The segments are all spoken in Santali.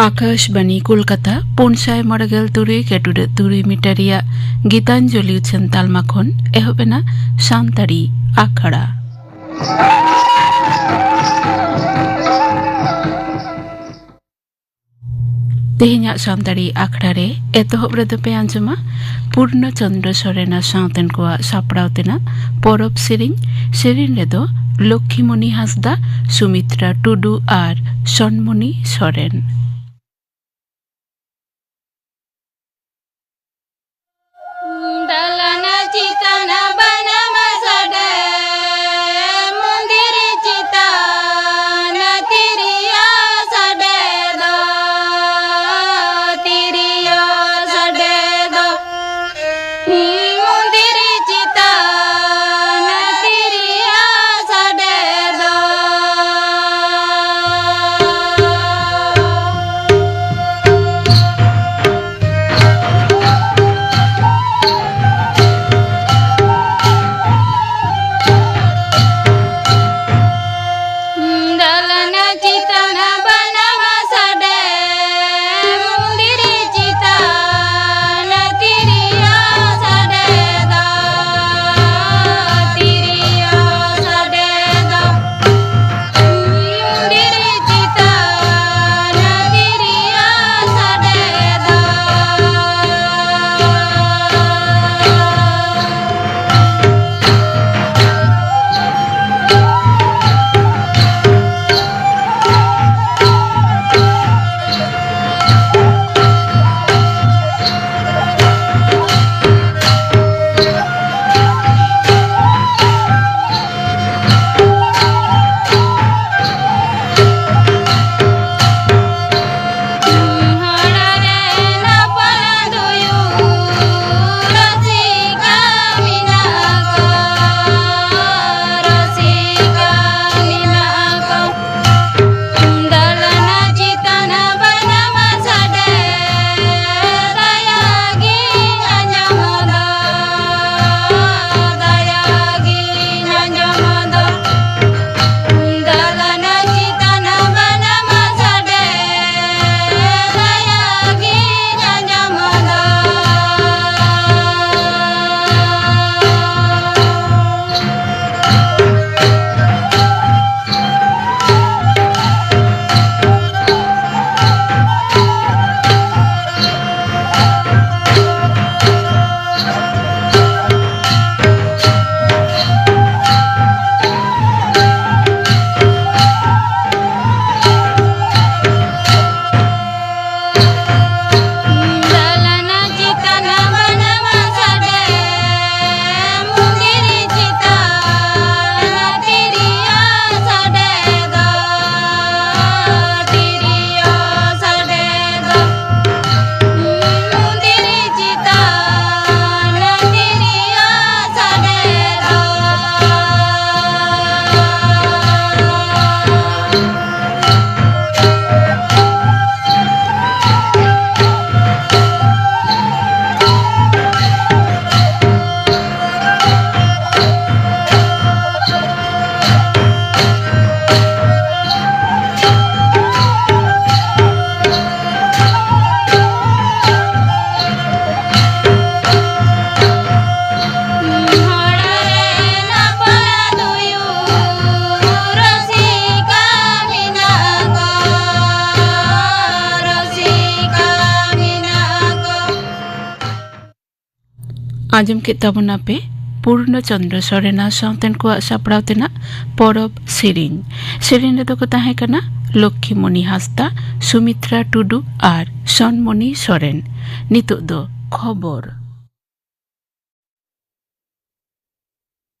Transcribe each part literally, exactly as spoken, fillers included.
ᱟᱠᱟᱥᱵᱟᱱᱤ ᱠᱳᱞᱠᱟᱛᱟ, ᱯᱩᱱ ᱥᱟᱭ ᱢᱚᱬᱮ ᱜᱮᱞ ᱛᱩᱨᱩᱭ ᱠᱮᱴᱩᱰᱟᱹᱜ ᱛᱩᱨᱩᱭ ᱢᱤᱴᱟᱨ ᱨᱮᱭᱟᱜ ᱜᱤᱛᱟᱧᱡᱚᱞᱤ ᱩᱪᱷᱟᱹᱱ ᱛᱟᱞᱢᱟ ᱠᱷᱚᱱ ᱮᱦᱚᱵ ᱮᱱᱟ ᱥᱟᱱᱛᱟᱲᱤ ᱟᱠᱷᱲᱟ᱾ ᱛᱮᱦᱮᱧᱟᱜ ᱥᱟᱱᱛᱟᱲᱤ ᱟᱠᱷᱲᱟ ᱨᱮ ᱮᱛᱚᱦᱚᱵ ᱨᱮᱫᱚ ᱯᱮ ᱟᱸᱡᱚᱢᱟ ᱯᱩᱨᱱᱚ ᱪᱚᱱᱫᱨᱚ ᱥᱚᱨᱮᱱ ᱟᱨ ᱥᱟᱶᱛᱮᱱ ᱠᱚᱣᱟᱜ ᱥᱟᱯᱲᱟᱣ ᱛᱮᱱᱟᱜ ᱯᱚᱨᱚᱵᱽ ᱥᱮᱨᱮᱧ᱾ ᱥᱮᱨᱮᱧ ᱨᱮᱫᱚ ᱞᱚᱠᱠᱷᱤᱢᱚᱱᱤ ᱦᱟᱸᱥᱫᱟ, ᱥᱩᱢᱤᱛᱨᱟ ᱴᱩᱰᱩ ᱟᱨ ᱥᱚᱱᱢᱚᱱᱤ ᱥᱚᱨᱮᱱ᱾ ᱫᱟᱞᱟᱱ ᱪᱮᱛᱟᱱ ᱵᱟᱱᱟᱢ ᱥᱟᱰᱮ, ᱢᱚᱱᱫᱤᱨ ᱪᱮᱛᱟᱱ ᱛᱤᱨᱭᱳ ᱥᱟᱰᱮ ᱫᱚ, ᱛᱤᱨᱭᱳ ᱥᱟᱰᱮ ᱫᱚ, ᱢᱚᱱᱫᱤᱨ ᱪᱮᱛᱟᱱ ᱛᱤᱨᱭᱳ ᱥᱟᱰᱮ ᱫᱚ᱾ ᱟᱸᱡᱚᱢ ᱠᱮᱫ ᱛᱟᱵᱚᱱᱟᱯᱮ ᱯᱩᱨᱱᱚ ᱪᱚᱱᱫᱨᱚ ᱥᱚᱨᱮᱱᱟᱜ ᱥᱟᱶᱛᱮᱱ ᱠᱚᱣᱟᱜ ᱥᱟᱯᱲᱟᱣ ᱛᱮᱱᱟᱜ ᱯᱚᱨᱚᱵᱽ ᱥᱮᱨᱮᱧ᱾ ᱥᱮᱨᱮᱧ ᱨᱮᱫᱚ ᱠᱚ ᱛᱟᱦᱮᱸ ᱠᱟᱱᱟ ᱞᱚᱠᱠᱷᱤᱢᱚᱱᱤ ᱦᱟᱸᱥᱫᱟ, ᱥᱩᱢᱤᱛᱨᱟ ᱴᱩᱰᱩ ᱟᱨ ᱥᱚᱱᱢᱚᱱᱤ ᱥᱚᱨᱮᱱ᱾ ᱱᱤᱛᱚᱜ ᱫᱚ ᱠᱷᱚᱵᱚᱨ᱾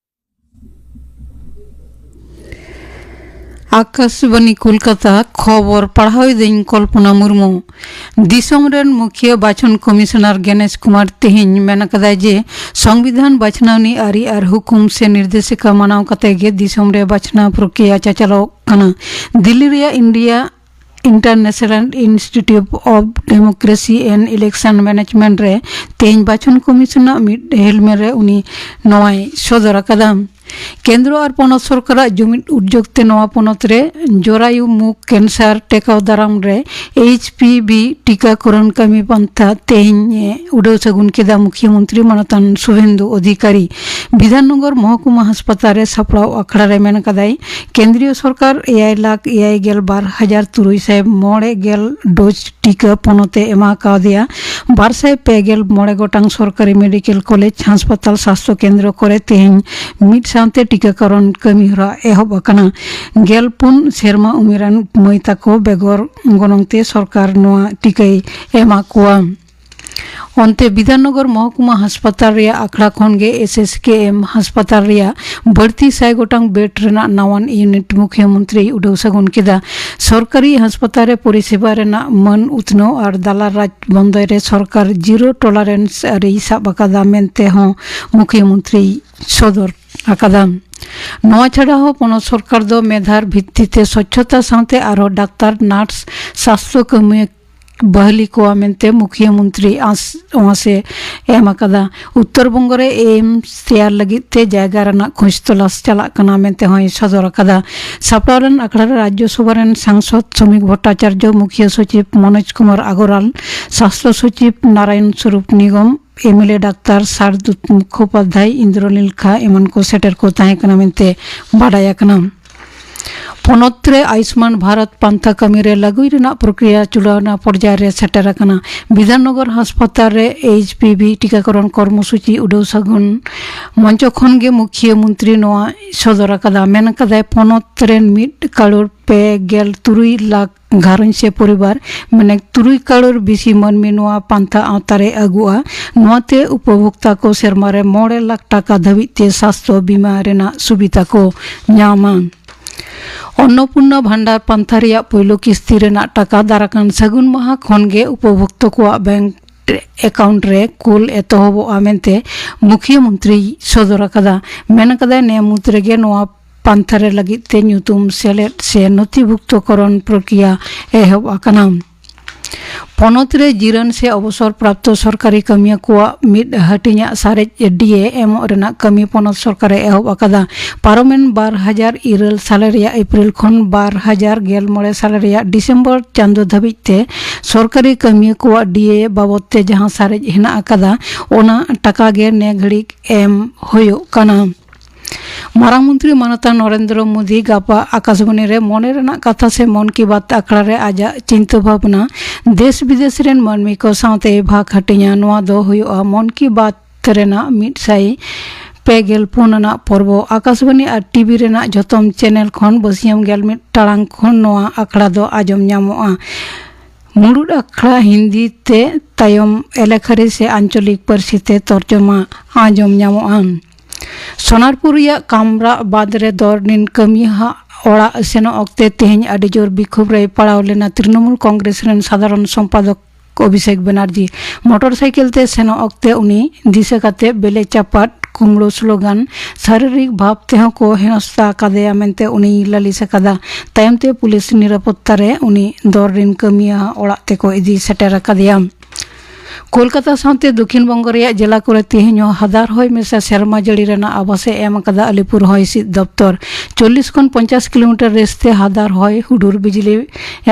ᱟᱠᱟᱥᱵᱟᱱᱤ ᱠᱳᱞᱠᱟᱛᱟ, ᱠᱷᱚᱵᱚᱨ ᱯᱟᱲᱦᱟᱣ ᱮᱫᱟᱹᱧ ᱠᱚᱞᱯᱚᱱᱟ ᱢᱩᱨᱢᱩ᱾ ᱫᱤᱥᱚᱢ ᱨᱮᱱ ᱢᱩᱠᱷᱤᱭᱟᱹ ᱵᱟᱪᱷᱚᱱ ᱠᱚᱢᱤᱥᱚᱱᱟᱨ ᱜᱮᱱᱮᱥ ᱠᱩᱢᱟᱨ ᱛᱮᱦᱮᱧ ᱢᱮᱱ ᱟᱠᱟᱫᱟᱭ ᱡᱮ ᱥᱚᱝᱵᱤᱫᱷᱟᱱ ᱵᱟᱪᱷᱱᱟᱣᱱᱤ ᱟᱹᱨᱤ ᱟᱨ ᱦᱩᱠᱩᱢ ᱥᱮ ᱱᱤᱨᱫᱮᱥᱤᱠᱟ ᱢᱟᱱᱟᱣ ᱠᱟᱛᱮ ᱜᱮ ᱫᱤᱥᱚᱢ ᱨᱮ ᱵᱟᱪᱷᱱᱟᱣ ᱯᱨᱚᱠᱨᱤᱭᱟ ᱪᱟᱪᱟᱞᱟᱣ ᱠᱟᱱᱟ᱾ ᱫᱤᱞᱞᱤ ᱨᱮᱭᱟᱜ India International Institute of Democracy and Election Management ᱨᱮ ᱛᱮᱦᱮᱧ ᱵᱟᱪᱷᱚᱱ ᱠᱚᱢᱤᱥᱚᱱᱟᱜ ᱢᱤᱫ ᱦᱮᱞᱢᱮᱞ ᱨᱮ ᱩᱱᱤ ᱱᱚᱣᱟᱭ ᱥᱚᱫᱚᱨ ᱟᱠᱟᱫᱟ᱾ ᱠᱮᱱᱫᱨᱚ ᱟᱨ ᱯᱚᱱᱚᱛ ᱥᱚᱨᱠᱟᱨᱟᱜ ᱡᱩᱢᱤᱫ ᱩᱫᱽᱡᱳᱜᱽ ᱛᱮ ᱱᱚᱣᱟ ᱯᱚᱱᱚᱛ ᱨᱮ ᱡᱚᱨᱟᱭᱩ ᱢᱩᱠᱷ ᱠᱮᱱᱥᱟᱨ ᱴᱮᱠᱟᱣ ᱫᱟᱨᱟᱢ ᱨᱮ ᱮᱭᱤᱪ ᱯᱤ ᱵᱷᱤ ᱴᱤᱠᱟᱠᱚᱨᱚᱱ ᱠᱟᱹᱢᱤ ᱯᱟᱱᱛᱷᱟ ᱛᱮᱦᱮᱧ ᱮ ᱩᱰᱟᱹᱣ ᱥᱟᱹᱜᱩᱱ ᱠᱮᱫᱟ ᱢᱩᱠᱷᱭᱟᱹ ᱢᱚᱱᱛᱨᱤ ᱢᱟᱱᱚᱛᱟᱱ ᱥᱩᱵᱷᱮᱱᱫᱩ ᱚᱫᱷᱤᱠᱟᱨᱤ᱾ ᱵᱤᱫᱷᱟᱱᱱᱚᱜᱚᱨ ᱢᱚᱦᱚᱠᱩᱢᱟ ᱦᱟᱥᱯᱟᱛᱟᱞ ᱨᱮ ᱥᱟᱯᱲᱟᱣ ᱟᱠᱷᱲᱟ ᱨᱮ ᱢᱮᱱ ᱟᱠᱟᱫᱟᱭ, ᱠᱮᱱᱫᱨᱤᱭᱚ ᱥᱚᱨᱠᱟᱨ ᱮᱭᱟᱭ ᱞᱟᱠᱷ ᱮᱭᱟᱭ ᱜᱮᱞ ᱵᱟᱨ ᱦᱟᱡᱟᱨ ᱛᱩᱨᱩᱭ ᱥᱟᱭ ᱢᱚᱬᱮ ᱜᱮᱞ ᱰᱳᱡᱽ ᱴᱤᱠᱟᱹ ᱯᱚᱱᱚᱛ ᱮ ᱮᱢᱟ ᱠᱟᱣᱫᱮᱭᱟ᱾ ᱵᱟᱨ ᱥᱟᱭ ᱯᱮ ᱜᱮᱞ ᱢᱚᱬᱮ ᱜᱚᱴᱟᱝ ᱥᱚᱨᱠᱟᱨᱤ ᱢᱮᱰᱤᱠᱮᱞ ᱠᱚᱞᱮᱡᱽ, ᱦᱟᱥᱯᱟᱛᱟᱞ, ᱥᱟᱥᱛᱷᱚ ᱠᱮᱱᱫᱨᱚ ᱠᱚᱨᱮ ᱛᱮᱦᱮᱧ ᱢᱤᱫ ᱥᱟᱶᱛᱮ ᱴᱤᱠᱟᱠᱚᱨᱚᱱ ᱠᱟᱹᱢᱤ ᱦᱚᱨᱟ ᱮᱦᱚᱵ ᱟᱠᱟᱱᱟ᱾ ᱜᱮᱞ ᱯᱩᱱ ᱥᱮᱨᱢᱟ ᱩᱢᱮᱨᱟᱱ ᱢᱟᱹᱭ ᱛᱟᱠᱚ ᱵᱮᱜᱚᱨ ᱜᱚᱱᱚᱝ ᱛᱮ ᱥᱚᱨᱠᱟᱨ ᱱᱚᱣᱟ ᱴᱤᱠᱟᱹᱭ ᱮᱢᱟ ᱠᱚᱣᱟ᱾ ᱚᱱᱛᱮ ᱵᱤᱫᱷᱟᱱᱱᱚᱜᱚᱨ ᱢᱚᱦᱚᱠᱩᱢᱟ ᱦᱟᱥᱯᱟᱛᱟᱞ ᱨᱮᱭᱟᱜ ᱟᱠᱷᱲᱟ ᱠᱷᱚᱱ ᱜᱮ ᱮᱥ ᱮᱥ ᱠᱮ ᱮᱢ ᱦᱟᱥᱯᱟᱛᱟᱞ ᱨᱮᱭᱟᱜ ᱵᱟᱹᱲᱛᱤ ᱥᱟᱭ ᱜᱚᱴᱟᱝ ᱵᱮᱰ ᱨᱮᱱᱟᱜ ᱱᱟᱣᱟᱱ ᱤᱭᱩᱱᱤᱴ ᱢᱩᱠᱷᱭᱟᱹ ᱢᱚᱱᱛᱨᱤᱭ ᱩᱰᱟᱹᱣ ᱥᱟᱹᱜᱩᱱ ᱠᱮᱫᱟ᱾ ᱥᱚᱨᱠᱟᱨᱤ ᱦᱟᱥᱯᱟᱛᱟᱞ ᱨᱮ ᱯᱚᱨᱤᱥᱮᱵᱟ ᱨᱮᱱᱟᱜ ᱢᱟᱹᱱ ᱩᱛᱱᱟᱹᱣ ᱟᱨ ᱫᱟᱞᱟᱞ ᱨᱟᱡᱽ ᱵᱚᱱᱫᱚᱭ ᱨᱮ ᱥᱚᱨᱠᱟᱨ ᱡᱤᱨᱳ ᱴᱚᱞᱟᱨᱮᱱᱥ ᱟᱹᱨᱤᱭ ᱥᱟᱵ ᱟᱠᱟᱫᱟ ᱢᱮᱱᱛᱮ ᱦᱚᱸ ᱢᱩᱠᱷᱭᱟᱹ ᱢᱚᱱᱛᱨᱤᱭ ᱥᱚᱫᱚᱨ ᱟᱠᱟᱫᱟ᱾ ᱱᱚᱣᱟ ᱪᱷᱟᱰᱟ ᱦᱚᱸ ᱯᱚᱱᱚᱛ ᱥᱚᱨᱠᱟᱨ ᱫᱚ ᱢᱮᱫᱷᱟᱨ ᱵᱷᱤᱛᱛᱤ ᱛᱮ ᱥᱚᱪᱪᱷᱚᱛᱟ ᱥᱟᱶᱛᱮ ᱟᱨᱦᱚᱸ ᱰᱟᱠᱛᱟᱨ, ᱱᱟᱨᱥ, ᱥᱟᱥᱛᱷᱚ ᱠᱟᱹᱢᱤᱭᱟᱹ ᱵᱟᱹᱦᱞᱤ ᱠᱚᱣᱟ ᱢᱮᱱᱛᱮ ᱢᱩᱠᱷᱭᱟᱹ ᱢᱚᱱᱛᱨᱤ ᱟᱸᱥ ᱟᱸᱥ ᱮ ᱮᱢ ᱟᱠᱟᱫᱟ᱾ ᱩᱛᱛᱚᱨ ᱵᱚᱝᱜᱚ ᱨᱮ ᱮᱢᱥ ᱛᱮᱭᱟᱨ ᱞᱟᱹᱜᱤᱫ ᱛᱮ ᱡᱟᱭᱜᱟ ᱨᱮᱱᱟᱜ ᱠᱷᱚᱡᱽ ᱛᱚᱞᱟᱥ ᱪᱟᱞᱟᱜ ᱠᱟᱱᱟ ᱢᱮᱱᱛᱮ ᱦᱚᱸᱭ ᱥᱚᱫᱚᱨ ᱟᱠᱟᱫᱟ᱾ ᱥᱟᱯᱲᱟᱣ ᱞᱮᱱ ᱟᱠᱷᱲᱟ ᱨᱮ ᱨᱟᱡᱽᱡᱚ ᱥᱚᱵᱷᱟ ᱨᱮᱱ ᱥᱟᱝᱥᱚᱫ ᱥᱚᱢᱤᱠ ᱵᱷᱚᱴᱴᱟᱪᱟᱨᱡᱚ, ᱢᱩᱠᱷᱭᱟᱹ ᱥᱚᱪᱤᱵᱽ ᱢᱚᱱᱳᱡᱽ ᱠᱩᱢᱟᱨ ᱟᱜᱚᱨᱣᱟᱞ, ᱥᱟᱥᱛᱷᱚ ᱥᱚᱪᱤᱵᱽ ᱱᱟᱨᱟᱭᱚᱱ ᱥᱚᱨᱩᱯ ᱱᱤᱜᱚᱢ, ᱮᱢ ᱮᱞ ᱮ ᱰᱟᱠᱛᱟᱨ ᱥᱟᱨᱫᱩᱛ ᱢᱩᱠᱷᱳᱯᱟᱫᱷᱭᱟᱭ, ᱤᱱᱫᱨᱚᱱᱤᱞ ᱠᱷᱟ ᱮᱢᱟᱱ ᱠᱚ ᱥᱮᱴᱮᱨ ᱠᱚ ᱛᱟᱦᱮᱸ ᱠᱟᱱᱟ ᱢᱮᱱᱛᱮ ᱵᱟᱰᱟᱭ ᱟᱠᱟᱱᱟ᱾ ᱯᱚᱱᱚᱛ ᱨᱮ ᱟᱭᱩᱥᱢᱟᱱ ᱵᱷᱟᱨᱚᱛ ᱯᱟᱱᱛᱷᱟ ᱠᱟᱹᱢᱤ ᱨᱮ ᱞᱟᱹᱜᱩᱭ ᱨᱮᱱᱟᱜ ᱯᱨᱚᱠᱨᱤᱭᱟ ᱪᱩᱲᱟᱹᱣᱱᱟ ᱯᱚᱨᱡᱟᱭ ᱨᱮ ᱥᱮᱴᱮᱨ ᱟᱠᱟᱱᱟ᱾ ᱵᱤᱫᱷᱟᱱᱱᱚᱜᱚᱨ ᱦᱟᱥᱯᱟᱛᱟᱞ ᱨᱮ ᱮᱭᱤᱪ ᱯᱤ ᱵᱷᱤ ᱴᱤᱠᱟᱠᱚᱨᱚᱱ ᱠᱚᱨᱢᱚᱥᱩᱪᱤ ᱩᱰᱟᱹᱣ ᱥᱟᱹᱜᱩᱱ ᱢᱚᱧᱪᱚ ᱠᱷᱚᱱ ᱜᱮ ᱢᱩᱠᱷᱤᱭᱟᱹ ᱢᱚᱱᱛᱨᱤ ᱱᱚᱣᱟ ᱥᱚᱫᱚᱨ ᱟᱠᱟᱫᱟ᱾ ᱢᱮᱱ ᱟᱠᱟᱫᱟᱭ, ᱯᱚᱱᱚᱛ ᱨᱮᱱ ᱢᱤᱫ ᱠᱟᱨᱳᱲ ᱯᱮ ᱜᱮᱞ ᱛᱩᱨᱩᱭ ᱞᱟᱠᱷ ᱜᱷᱟᱨᱚᱸᱡᱽ ᱥᱮ ᱯᱚᱨᱤᱵᱟᱨ, ᱢᱟᱱᱮ ᱛᱩᱨᱩᱭ ᱠᱟᱨᱳᱲ ᱵᱮᱥᱤ ᱢᱟᱹᱱᱢᱤ ᱱᱚᱣᱟ ᱯᱟᱱᱛᱷᱟ ᱟᱣᱛᱟ ᱨᱮ ᱟᱹᱜᱩᱜᱼᱟ᱾ ᱱᱚᱣᱟᱛᱮ ᱩᱯᱚᱵᱷᱳᱠᱛᱟ ᱠᱚ ᱥᱮᱨᱢᱟ ᱨᱮ ᱢᱚᱬᱮ ᱞᱟᱠᱷ ᱴᱟᱠᱟ ᱫᱷᱟᱹᱵᱤᱡ ᱛᱮ ᱥᱟᱥᱛᱷᱚ ᱵᱤᱢᱟ ᱨᱮᱱᱟᱜ ᱥᱩᱵᱤᱫᱷᱟ ᱠᱚ ᱧᱟᱢᱟ᱾ ᱚᱱᱱᱚᱯᱩᱨᱱᱟ ᱵᱷᱟᱱᱰᱟᱨ ᱯᱟᱱᱛᱷᱟ ᱨᱮᱭᱟᱜ ᱯᱳᱭᱞᱳ ᱠᱤᱥᱛᱤ ᱨᱮᱱᱟᱜ ᱴᱟᱠᱟ ᱫᱟᱨᱟᱠᱟᱱ ᱥᱟᱹᱜᱩᱱ ᱢᱟᱦᱟ ᱠᱷᱚᱱ ᱜᱮ ᱩᱯᱚᱵᱷᱳᱠᱛᱚ ᱠᱚᱣᱟᱜ ᱵᱮᱝᱠ ᱮᱠᱟᱣᱩᱱᱴ ᱨᱮ ᱠᱩᱞ ᱮᱛᱚᱦᱚᱵᱚᱜᱼᱟ ᱢᱮᱱᱛᱮ ᱢᱩᱠᱷᱤᱭᱟᱹ ᱢᱚᱱᱛᱨᱤᱭ ᱥᱚᱫᱚᱨ ᱟᱠᱟᱫᱟ᱾ ᱢᱮᱱ ᱟᱠᱟᱫᱟᱭ, ᱱᱤᱭᱟᱹ ᱢᱩᱫᱽ ᱨᱮᱜᱮ ᱱᱚᱣᱟ ᱯᱟᱱᱛᱷᱟ ᱨᱮ ᱞᱟᱹᱜᱤᱫ ᱛᱮ ᱧᱩᱛᱩᱢ ᱥᱮᱞᱮᱫ ᱥᱮ ᱱᱚᱛᱷᱤᱵᱷᱩᱠᱛᱚᱠᱚᱨᱚᱱ ᱯᱨᱚᱠᱨᱤᱭᱟ ᱮᱦᱚᱵ ᱟᱠᱟᱱᱟ᱾ ᱯᱚᱱᱚᱛ ᱨᱮ ᱡᱤᱨᱟᱹᱱ ᱥᱮ ᱚᱵᱚᱥᱚᱨ ᱯᱨᱟᱯᱛᱚ ᱥᱚᱨᱠᱟᱨᱤ ᱠᱟᱹᱢᱤᱭᱟᱹ ᱠᱚᱣᱟᱜ ᱢᱤᱫ ᱦᱟᱹᱴᱤᱧᱟᱜ ᱥᱟᱨᱮᱡ ᱰᱤ ᱮ ᱮᱢᱚᱜ ᱨᱮᱱᱟᱜ ᱠᱟᱹᱢᱤ ᱯᱚᱱᱚᱛ ᱥᱚᱨᱠᱟᱨ ᱮ ᱮᱦᱚᱵ ᱟᱠᱟᱫᱟ᱾ ᱯᱟᱨᱚᱢᱮᱱ ᱵᱟᱨ ᱦᱟᱡᱟᱨ ᱤᱨᱟᱹᱞ ᱥᱟᱞ ᱨᱮᱭᱟᱜ ᱮᱯᱨᱤᱞ ᱠᱷᱚᱱ ᱵᱟᱨ ᱦᱟᱡᱟᱨ ᱜᱮᱞ ᱢᱚᱬᱮ ᱥᱟᱞ ᱨᱮᱭᱟᱜ ᱰᱤᱥᱮᱢᱵᱚᱨ ᱪᱟᱸᱫᱚ ᱫᱷᱟᱹᱵᱤᱡ ᱛᱮ ᱥᱚᱨᱠᱟᱨᱤ ᱠᱟᱹᱢᱤᱭᱟᱹ ᱠᱚᱣᱟᱜ ᱰᱤ ᱮ ᱵᱟᱵᱚᱫ ᱛᱮ ᱡᱟᱦᱟᱸ ᱥᱟᱨᱮᱡ ᱦᱮᱱᱟᱜ ᱟᱠᱟᱫᱟ, ᱚᱱᱟ ᱴᱟᱠᱟ ᱜᱮ ᱱᱮ ᱜᱷᱟᱹᱲᱤᱡ ᱮᱢ ᱦᱩᱭᱩᱜ ᱠᱟᱱᱟ᱾ ᱢᱟᱨᱟᱝ ᱢᱚᱱᱛᱨᱤ ᱢᱟᱱᱚᱛᱟᱱ ᱱᱚᱨᱮᱱᱫᱨᱚ ᱢᱳᱫᱤ ᱜᱟᱯᱟ ᱟᱠᱟᱥᱵᱟᱱᱤ ᱨᱮ ᱢᱚᱱᱮ ᱨᱮᱱᱟᱜ ᱠᱟᱛᱷᱟ ᱥᱮ ᱢᱚᱱ ᱠᱤ ᱵᱟᱛ ᱟᱠᱷᱲᱟ ᱨᱮ ᱟᱡᱟᱜ ᱪᱤᱱᱛᱟᱹ ᱵᱷᱟᱵᱽᱱᱟ ᱫᱮᱥ ᱵᱤᱫᱮᱥ ᱨᱮᱱ ᱢᱟᱹᱱᱢᱤ ᱠᱚ ᱥᱟᱶᱛᱮ ᱵᱷᱟᱜᱽ ᱦᱟᱹᱴᱤᱧᱟ᱾ ᱱᱚᱣᱟ ᱫᱚ ᱦᱩᱭᱩᱜᱼᱟ ᱢᱚᱱ ᱠᱤ ᱵᱟᱛ ᱨᱮᱱᱟᱜ ᱢᱤᱫ ᱥᱟᱭ ᱯᱮ ᱜᱮᱞ ᱯᱩᱱ ᱟᱱᱟᱜ ᱯᱚᱨᱵᱚ᱾ ᱟᱠᱟᱥᱵᱟᱱᱤ ᱟᱨ ᱴᱤᱵᱷᱤ ᱨᱮᱱᱟᱜ ᱡᱷᱚᱛᱚᱢ ᱪᱮᱱᱮᱞ ᱠᱷᱚᱱ ᱵᱟᱹᱥᱭᱟᱹᱢ ᱜᱮᱞ ᱢᱤᱫ ᱴᱟᱲᱟᱝ ᱠᱷᱚᱱ ᱱᱚᱣᱟ ᱟᱠᱷᱲᱟ ᱫᱚ ᱟᱸᱡᱚᱢ ᱧᱟᱢᱚᱜᱼᱟ᱾ ᱢᱩᱲᱩᱫ ᱟᱠᱷᱲᱟ ᱦᱤᱱᱫᱤ ᱛᱮ, ᱛᱟᱭᱚᱢ ᱮᱞᱮᱠᱷᱟᱨᱤ ᱥᱮ ᱟᱧᱪᱚᱞᱤᱠ ᱯᱟᱹᱨᱥᱤ ᱛᱮ ᱛᱚᱨᱡᱚᱢᱟ ᱟᱸᱡᱚᱢ ᱧᱟᱢᱚᱜᱼᱟ᱾ ᱥᱳᱱᱟᱨᱯᱩᱨ ᱨᱮᱭᱟᱜ ᱠᱟᱢᱨᱟ ᱵᱟᱸᱫᱽ ᱨᱮ ᱫᱚᱨ ᱨᱤᱱ ᱠᱟᱹᱢᱤᱭᱟᱹ ᱦᱟᱜ ᱚᱲᱟᱜ ᱥᱮᱱᱚᱜ ᱚᱠᱛᱮ ᱛᱮᱦᱮᱧ ᱟᱹᱰᱤ ᱡᱳᱨ ᱵᱤᱠᱷᱳᱵ ᱨᱮᱭ ᱯᱟᱲᱟᱣ ᱞᱮᱱᱟ ᱛᱨᱤᱱᱚᱢᱩᱞ ᱠᱚᱝᱜᱨᱮᱥ ᱨᱮᱱ ᱥᱟᱫᱷᱟᱨᱚᱱ ᱥᱚᱢᱯᱟᱫᱚᱠ ᱚᱵᱷᱤᱥᱮᱠ ᱵᱮᱱᱟᱨᱡᱤ᱾ ᱢᱚᱴᱚᱨ ᱥᱟᱭᱠᱮᱞ ᱛᱮ ᱥᱮᱱᱚᱜ ᱚᱠᱛᱮ ᱩᱱᱤ ᱫᱤᱥᱟᱹ ᱠᱟᱛᱮ ᱵᱮᱞᱮ ᱪᱟᱯᱟᱫ, ᱠᱩᱢᱲᱩ ᱥᱞᱳᱜᱟᱱ, ᱥᱟᱨᱤᱨᱤᱠ ᱵᱷᱟᱵ ᱛᱮᱦᱚᱸ ᱠᱚ ᱦᱮᱱᱚᱥᱛᱟ ᱟᱠᱟᱫᱮᱭᱟ ᱢᱮᱱᱛᱮ ᱩᱱᱤᱭ ᱞᱟᱹᱞᱤᱥ ᱟᱠᱟᱫᱟ᱾ ᱛᱟᱭᱚᱢ ᱛᱮ ᱯᱩᱞᱤᱥ ᱱᱤᱨᱟᱯᱚᱛᱛᱟ ᱨᱮ ᱩᱱᱤ ᱫᱚᱨ ᱨᱤᱱ ᱠᱟᱹᱢᱤᱭᱟᱹ ᱚᱲᱟᱜ ᱛᱮᱠᱚ ᱤᱫᱤ ᱥᱮᱴᱮᱨ ᱟᱠᱟᱫᱮᱭᱟ᱾ ᱠᱳᱞᱠᱟᱛᱟ ᱥᱟᱶᱛᱮ ᱫᱚᱠᱷᱤᱱ ᱵᱚᱝᱜᱚ ᱨᱮᱭᱟᱜ ᱡᱮᱞᱟ ᱠᱚᱨᱮ ᱛᱮᱦᱮᱧ ᱦᱚᱸ ᱦᱟᱫᱟᱨ ᱦᱚᱭ ᱢᱮᱥᱟ ᱥᱮᱨᱢᱟ ᱡᱟᱹᱲᱤ ᱨᱮᱱᱟᱜ ᱟᱵᱷᱟᱥ ᱮ ᱮᱢ ᱟᱠᱟᱫᱟ ᱟᱞᱤᱯᱩᱨ ᱦᱚᱭ ᱦᱤᱸᱥᱤᱫ ᱫᱚᱯᱛᱚᱨ᱾ ᱪᱚᱞᱞᱤᱥ ᱠᱷᱚᱱ ᱯᱚᱧᱪᱟᱥ ᱠᱤᱞᱳᱢᱤᱴᱟᱨ ᱨᱮᱥ ᱛᱮ ᱦᱟᱫᱟᱨ ᱦᱚᱭ ᱦᱩᱰᱩᱨ ᱵᱤᱡᱽᱞᱤ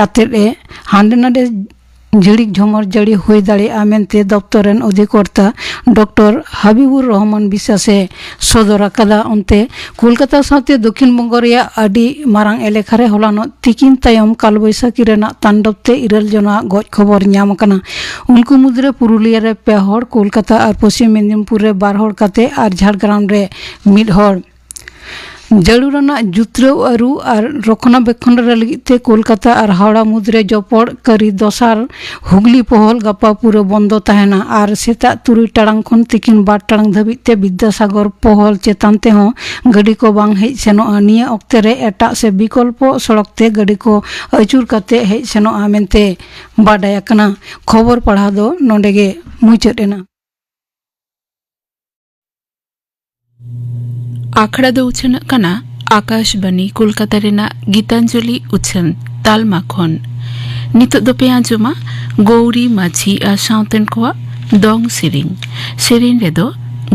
ᱟᱛᱮᱫ ᱮ ᱦᱟᱸᱰᱮ ᱱᱟᱰᱮ ᱡᱷᱤᱲᱤᱠ ᱡᱷᱚᱢᱚᱨ ᱡᱟᱹᱲᱤ ᱦᱩᱭ ᱫᱟᱲᱮᱭᱟᱜᱼᱟ ᱢᱮᱱᱛᱮ ᱫᱚᱯᱛᱚᱨ ᱨᱮᱱ ᱚᱫᱷᱤᱠᱚᱨᱛᱟ ᱰᱚᱠᱴᱚᱨ ᱦᱟᱵᱤᱵᱩᱨ ᱨᱚᱦᱢᱟᱱ ᱵᱤᱥᱟᱥ ᱮ ᱥᱚᱫᱚᱨ ᱟᱠᱟᱫᱟ᱾ ᱚᱱᱛᱮ ᱠᱳᱞᱠᱟᱛᱟ ᱥᱟᱶᱛᱮ ᱫᱚᱠᱷᱤᱱ ᱵᱚᱝᱜᱚ ᱨᱮᱭᱟᱜ ᱟᱹᱰᱤ ᱢᱟᱨᱟᱝ ᱮᱞᱮᱠᱷᱟ ᱨᱮ ᱦᱚᱞᱟᱱᱚᱜ ᱛᱤᱠᱤᱱ ᱛᱟᱭᱚᱢ ᱠᱟᱞᱵᱳᱭᱥᱟᱠᱷᱤ ᱨᱮᱱᱟᱜ ᱛᱟᱱᱰᱚᱵ ᱛᱮ ᱤᱨᱟᱹᱞ ᱡᱚᱱᱟᱜ ᱜᱚᱡ ᱠᱷᱚᱵᱚᱨ ᱧᱟᱢ ᱟᱠᱟᱱᱟ᱾ ᱩᱱᱠᱩ ᱢᱩᱫᱽᱨᱮ ᱯᱩᱨᱩᱞᱤᱭᱟᱹ ᱨᱮ ᱯᱮ ᱦᱚᱲ, ᱠᱳᱞᱠᱟᱛᱟ ᱟᱨ ᱯᱚᱥᱪᱤᱢ ᱢᱮᱫᱤᱱᱯᱩᱨ ᱨᱮ ᱵᱟᱨ ᱦᱚᱲ ᱠᱟᱛᱮ ᱟᱨ ᱡᱷᱟᱲᱜᱨᱟᱢ ᱨᱮ ᱢᱤᱫ ᱦᱚᱲ᱾ ᱡᱟᱹᱨᱩᱲ ᱟᱱᱟᱜ ᱡᱩᱛᱨᱟᱹᱣ ᱟᱹᱨᱩ ᱟᱨ ᱨᱚᱠᱷᱚᱱᱟᱵᱮᱠᱷᱚᱱ ᱨᱮ ᱞᱟᱹᱜᱤᱫ ᱛᱮ ᱠᱳᱞᱠᱟᱛᱟ ᱟᱨ ᱦᱟᱣᱲᱟ ᱢᱩᱫᱽᱨᱮ ᱡᱚᱯᱚᱲ ᱠᱟᱹᱨᱤ ᱫᱚᱥᱟᱨ ᱦᱩᱜᱽᱞᱤ ᱯᱚᱦᱚᱞ ᱜᱟᱯᱟ ᱯᱩᱨᱟᱹ ᱵᱚᱱᱫᱚ ᱛᱟᱦᱮᱱᱟ ᱟᱨ ᱥᱮᱛᱟᱜ ᱛᱩᱨᱩᱭ ᱴᱟᱲᱟᱝ ᱠᱷᱚᱱ ᱛᱤᱠᱤᱱ ᱵᱟᱨ ᱴᱟᱲᱟᱝ ᱫᱷᱟᱹᱵᱤᱡ ᱛᱮ ᱵᱤᱫᱽᱫᱟᱥᱟᱜᱚᱨ ᱯᱚᱦᱚᱞ ᱪᱮᱛᱟᱱ ᱛᱮᱦᱚᱸ ᱜᱟᱹᱰᱤ ᱠᱚ ᱵᱟᱝ ᱦᱮᱡ ᱥᱮᱱᱚᱜᱼᱟ᱾ ᱱᱤᱭᱟᱹ ᱚᱠᱛᱮ ᱨᱮ ᱮᱴᱟᱜ ᱥᱮ ᱵᱤᱠᱚᱞᱯᱚ ᱥᱚᱲᱚᱠ ᱛᱮ ᱜᱟᱹᱰᱤ ᱠᱚ ᱟᱹᱪᱩᱨ ᱠᱟᱛᱮ ᱦᱮᱡ ᱥᱮᱱᱚᱜᱼᱟ ᱢᱮᱱᱛᱮ ᱵᱟᱰᱟᱭ ᱟᱠᱟᱱᱟ᱾ ᱠᱷᱚᱵᱚᱨ ᱯᱟᱲᱦᱟᱣ ᱫᱚ ᱱᱚᱰᱮ ᱜᱮ ᱢᱩᱪᱟᱹᱫ ᱮᱱᱟ᱾ ᱟᱠᱷᱲᱟ ᱫᱚ ᱩᱪᱷᱟᱹᱱᱚᱜ ᱠᱟᱱᱟ ᱟᱠᱟᱥᱵᱟᱱᱤ ᱠᱳᱞᱠᱟᱛᱟ ᱨᱮᱱᱟᱜ ᱜᱤᱛᱟᱧᱡᱚᱞᱤ ᱩᱪᱷᱟᱹᱱ ᱛᱟᱞᱢᱟ ᱠᱷᱚᱱ᱾ ᱱᱤᱛᱚᱜ ᱫᱚᱯᱮ ᱟᱸᱡᱚᱢᱟ ᱜᱳᱣᱨᱤ ᱢᱟᱹᱡᱷᱤ ᱟᱨ ᱥᱟᱶᱛᱮᱱ ᱠᱚᱣᱟᱜ ᱫᱚᱝ ᱥᱮᱨᱮᱧ᱾ ᱥᱮᱨᱮᱧ ᱨᱮᱫᱚ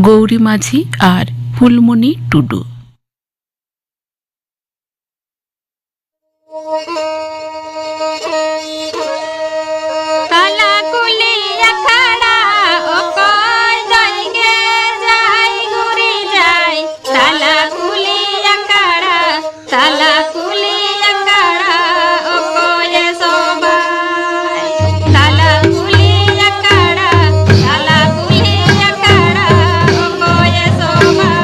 ᱜᱳᱣᱨᱤ ᱢᱟᱹᱡᱷᱤ ᱟᱨ ᱯᱷᱩᱞᱢᱩᱱᱤ ᱴᱩᱰᱩ᱾ ᱛᱟᱞᱟ ᱠᱩᱞᱦᱤ ᱟᱠᱷᱲᱟ, ᱚᱠᱚᱭ ᱫᱚᱭ ᱜᱮᱡᱟᱭ ᱜᱩᱨᱤᱡᱟᱭ? ᱛᱟᱞᱟ ᱠᱩᱞᱦᱤ ᱟᱠᱷᱲᱟ, ᱛᱟᱞᱟ ᱠᱩᱞᱦᱤ ᱟᱠᱷᱲᱟ, ᱚᱠᱚᱭᱮ ᱥᱚᱵᱷᱟᱭ? ᱛᱟᱞᱟ ᱠᱩᱞᱦᱤ ᱟᱠᱷᱲᱟ, ᱛᱟᱞᱟ ᱠᱩᱞᱦᱤ ᱟᱠᱷᱲᱟ, ᱚᱠᱚᱭᱮ ᱥᱚᱵᱷᱟᱭ?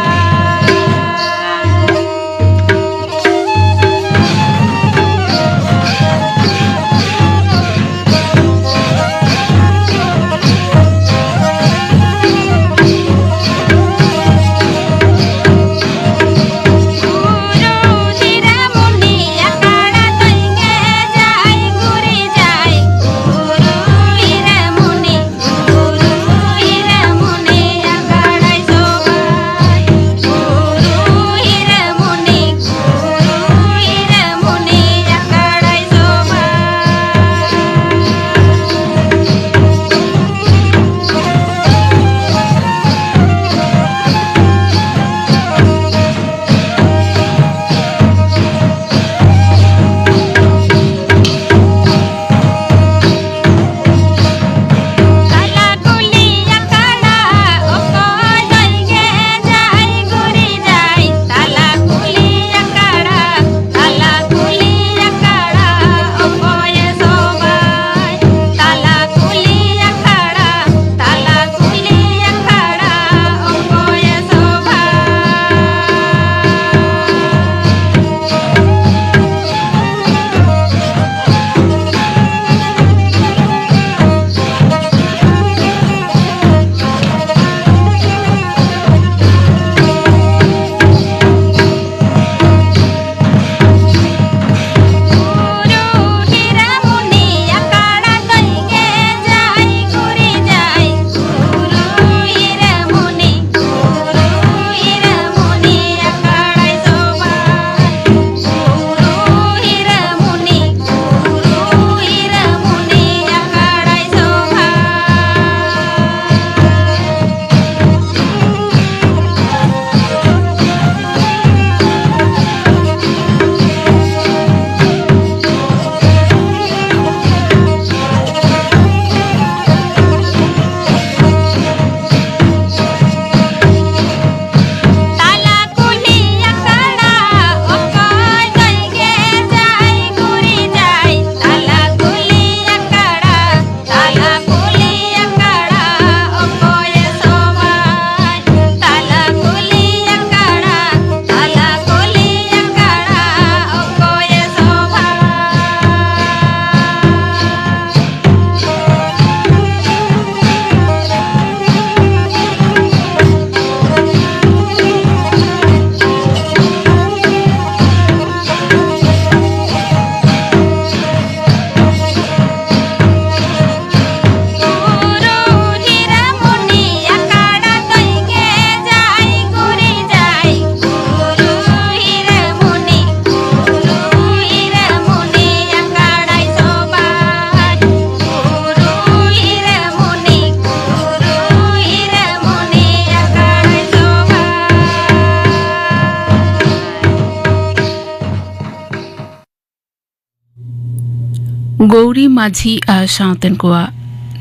ᱜᱳᱣᱨᱤ ᱢᱟᱹᱡᱷᱤ ᱟᱨ ᱥᱟᱶᱛᱮᱱ ᱠᱚᱣᱟᱜ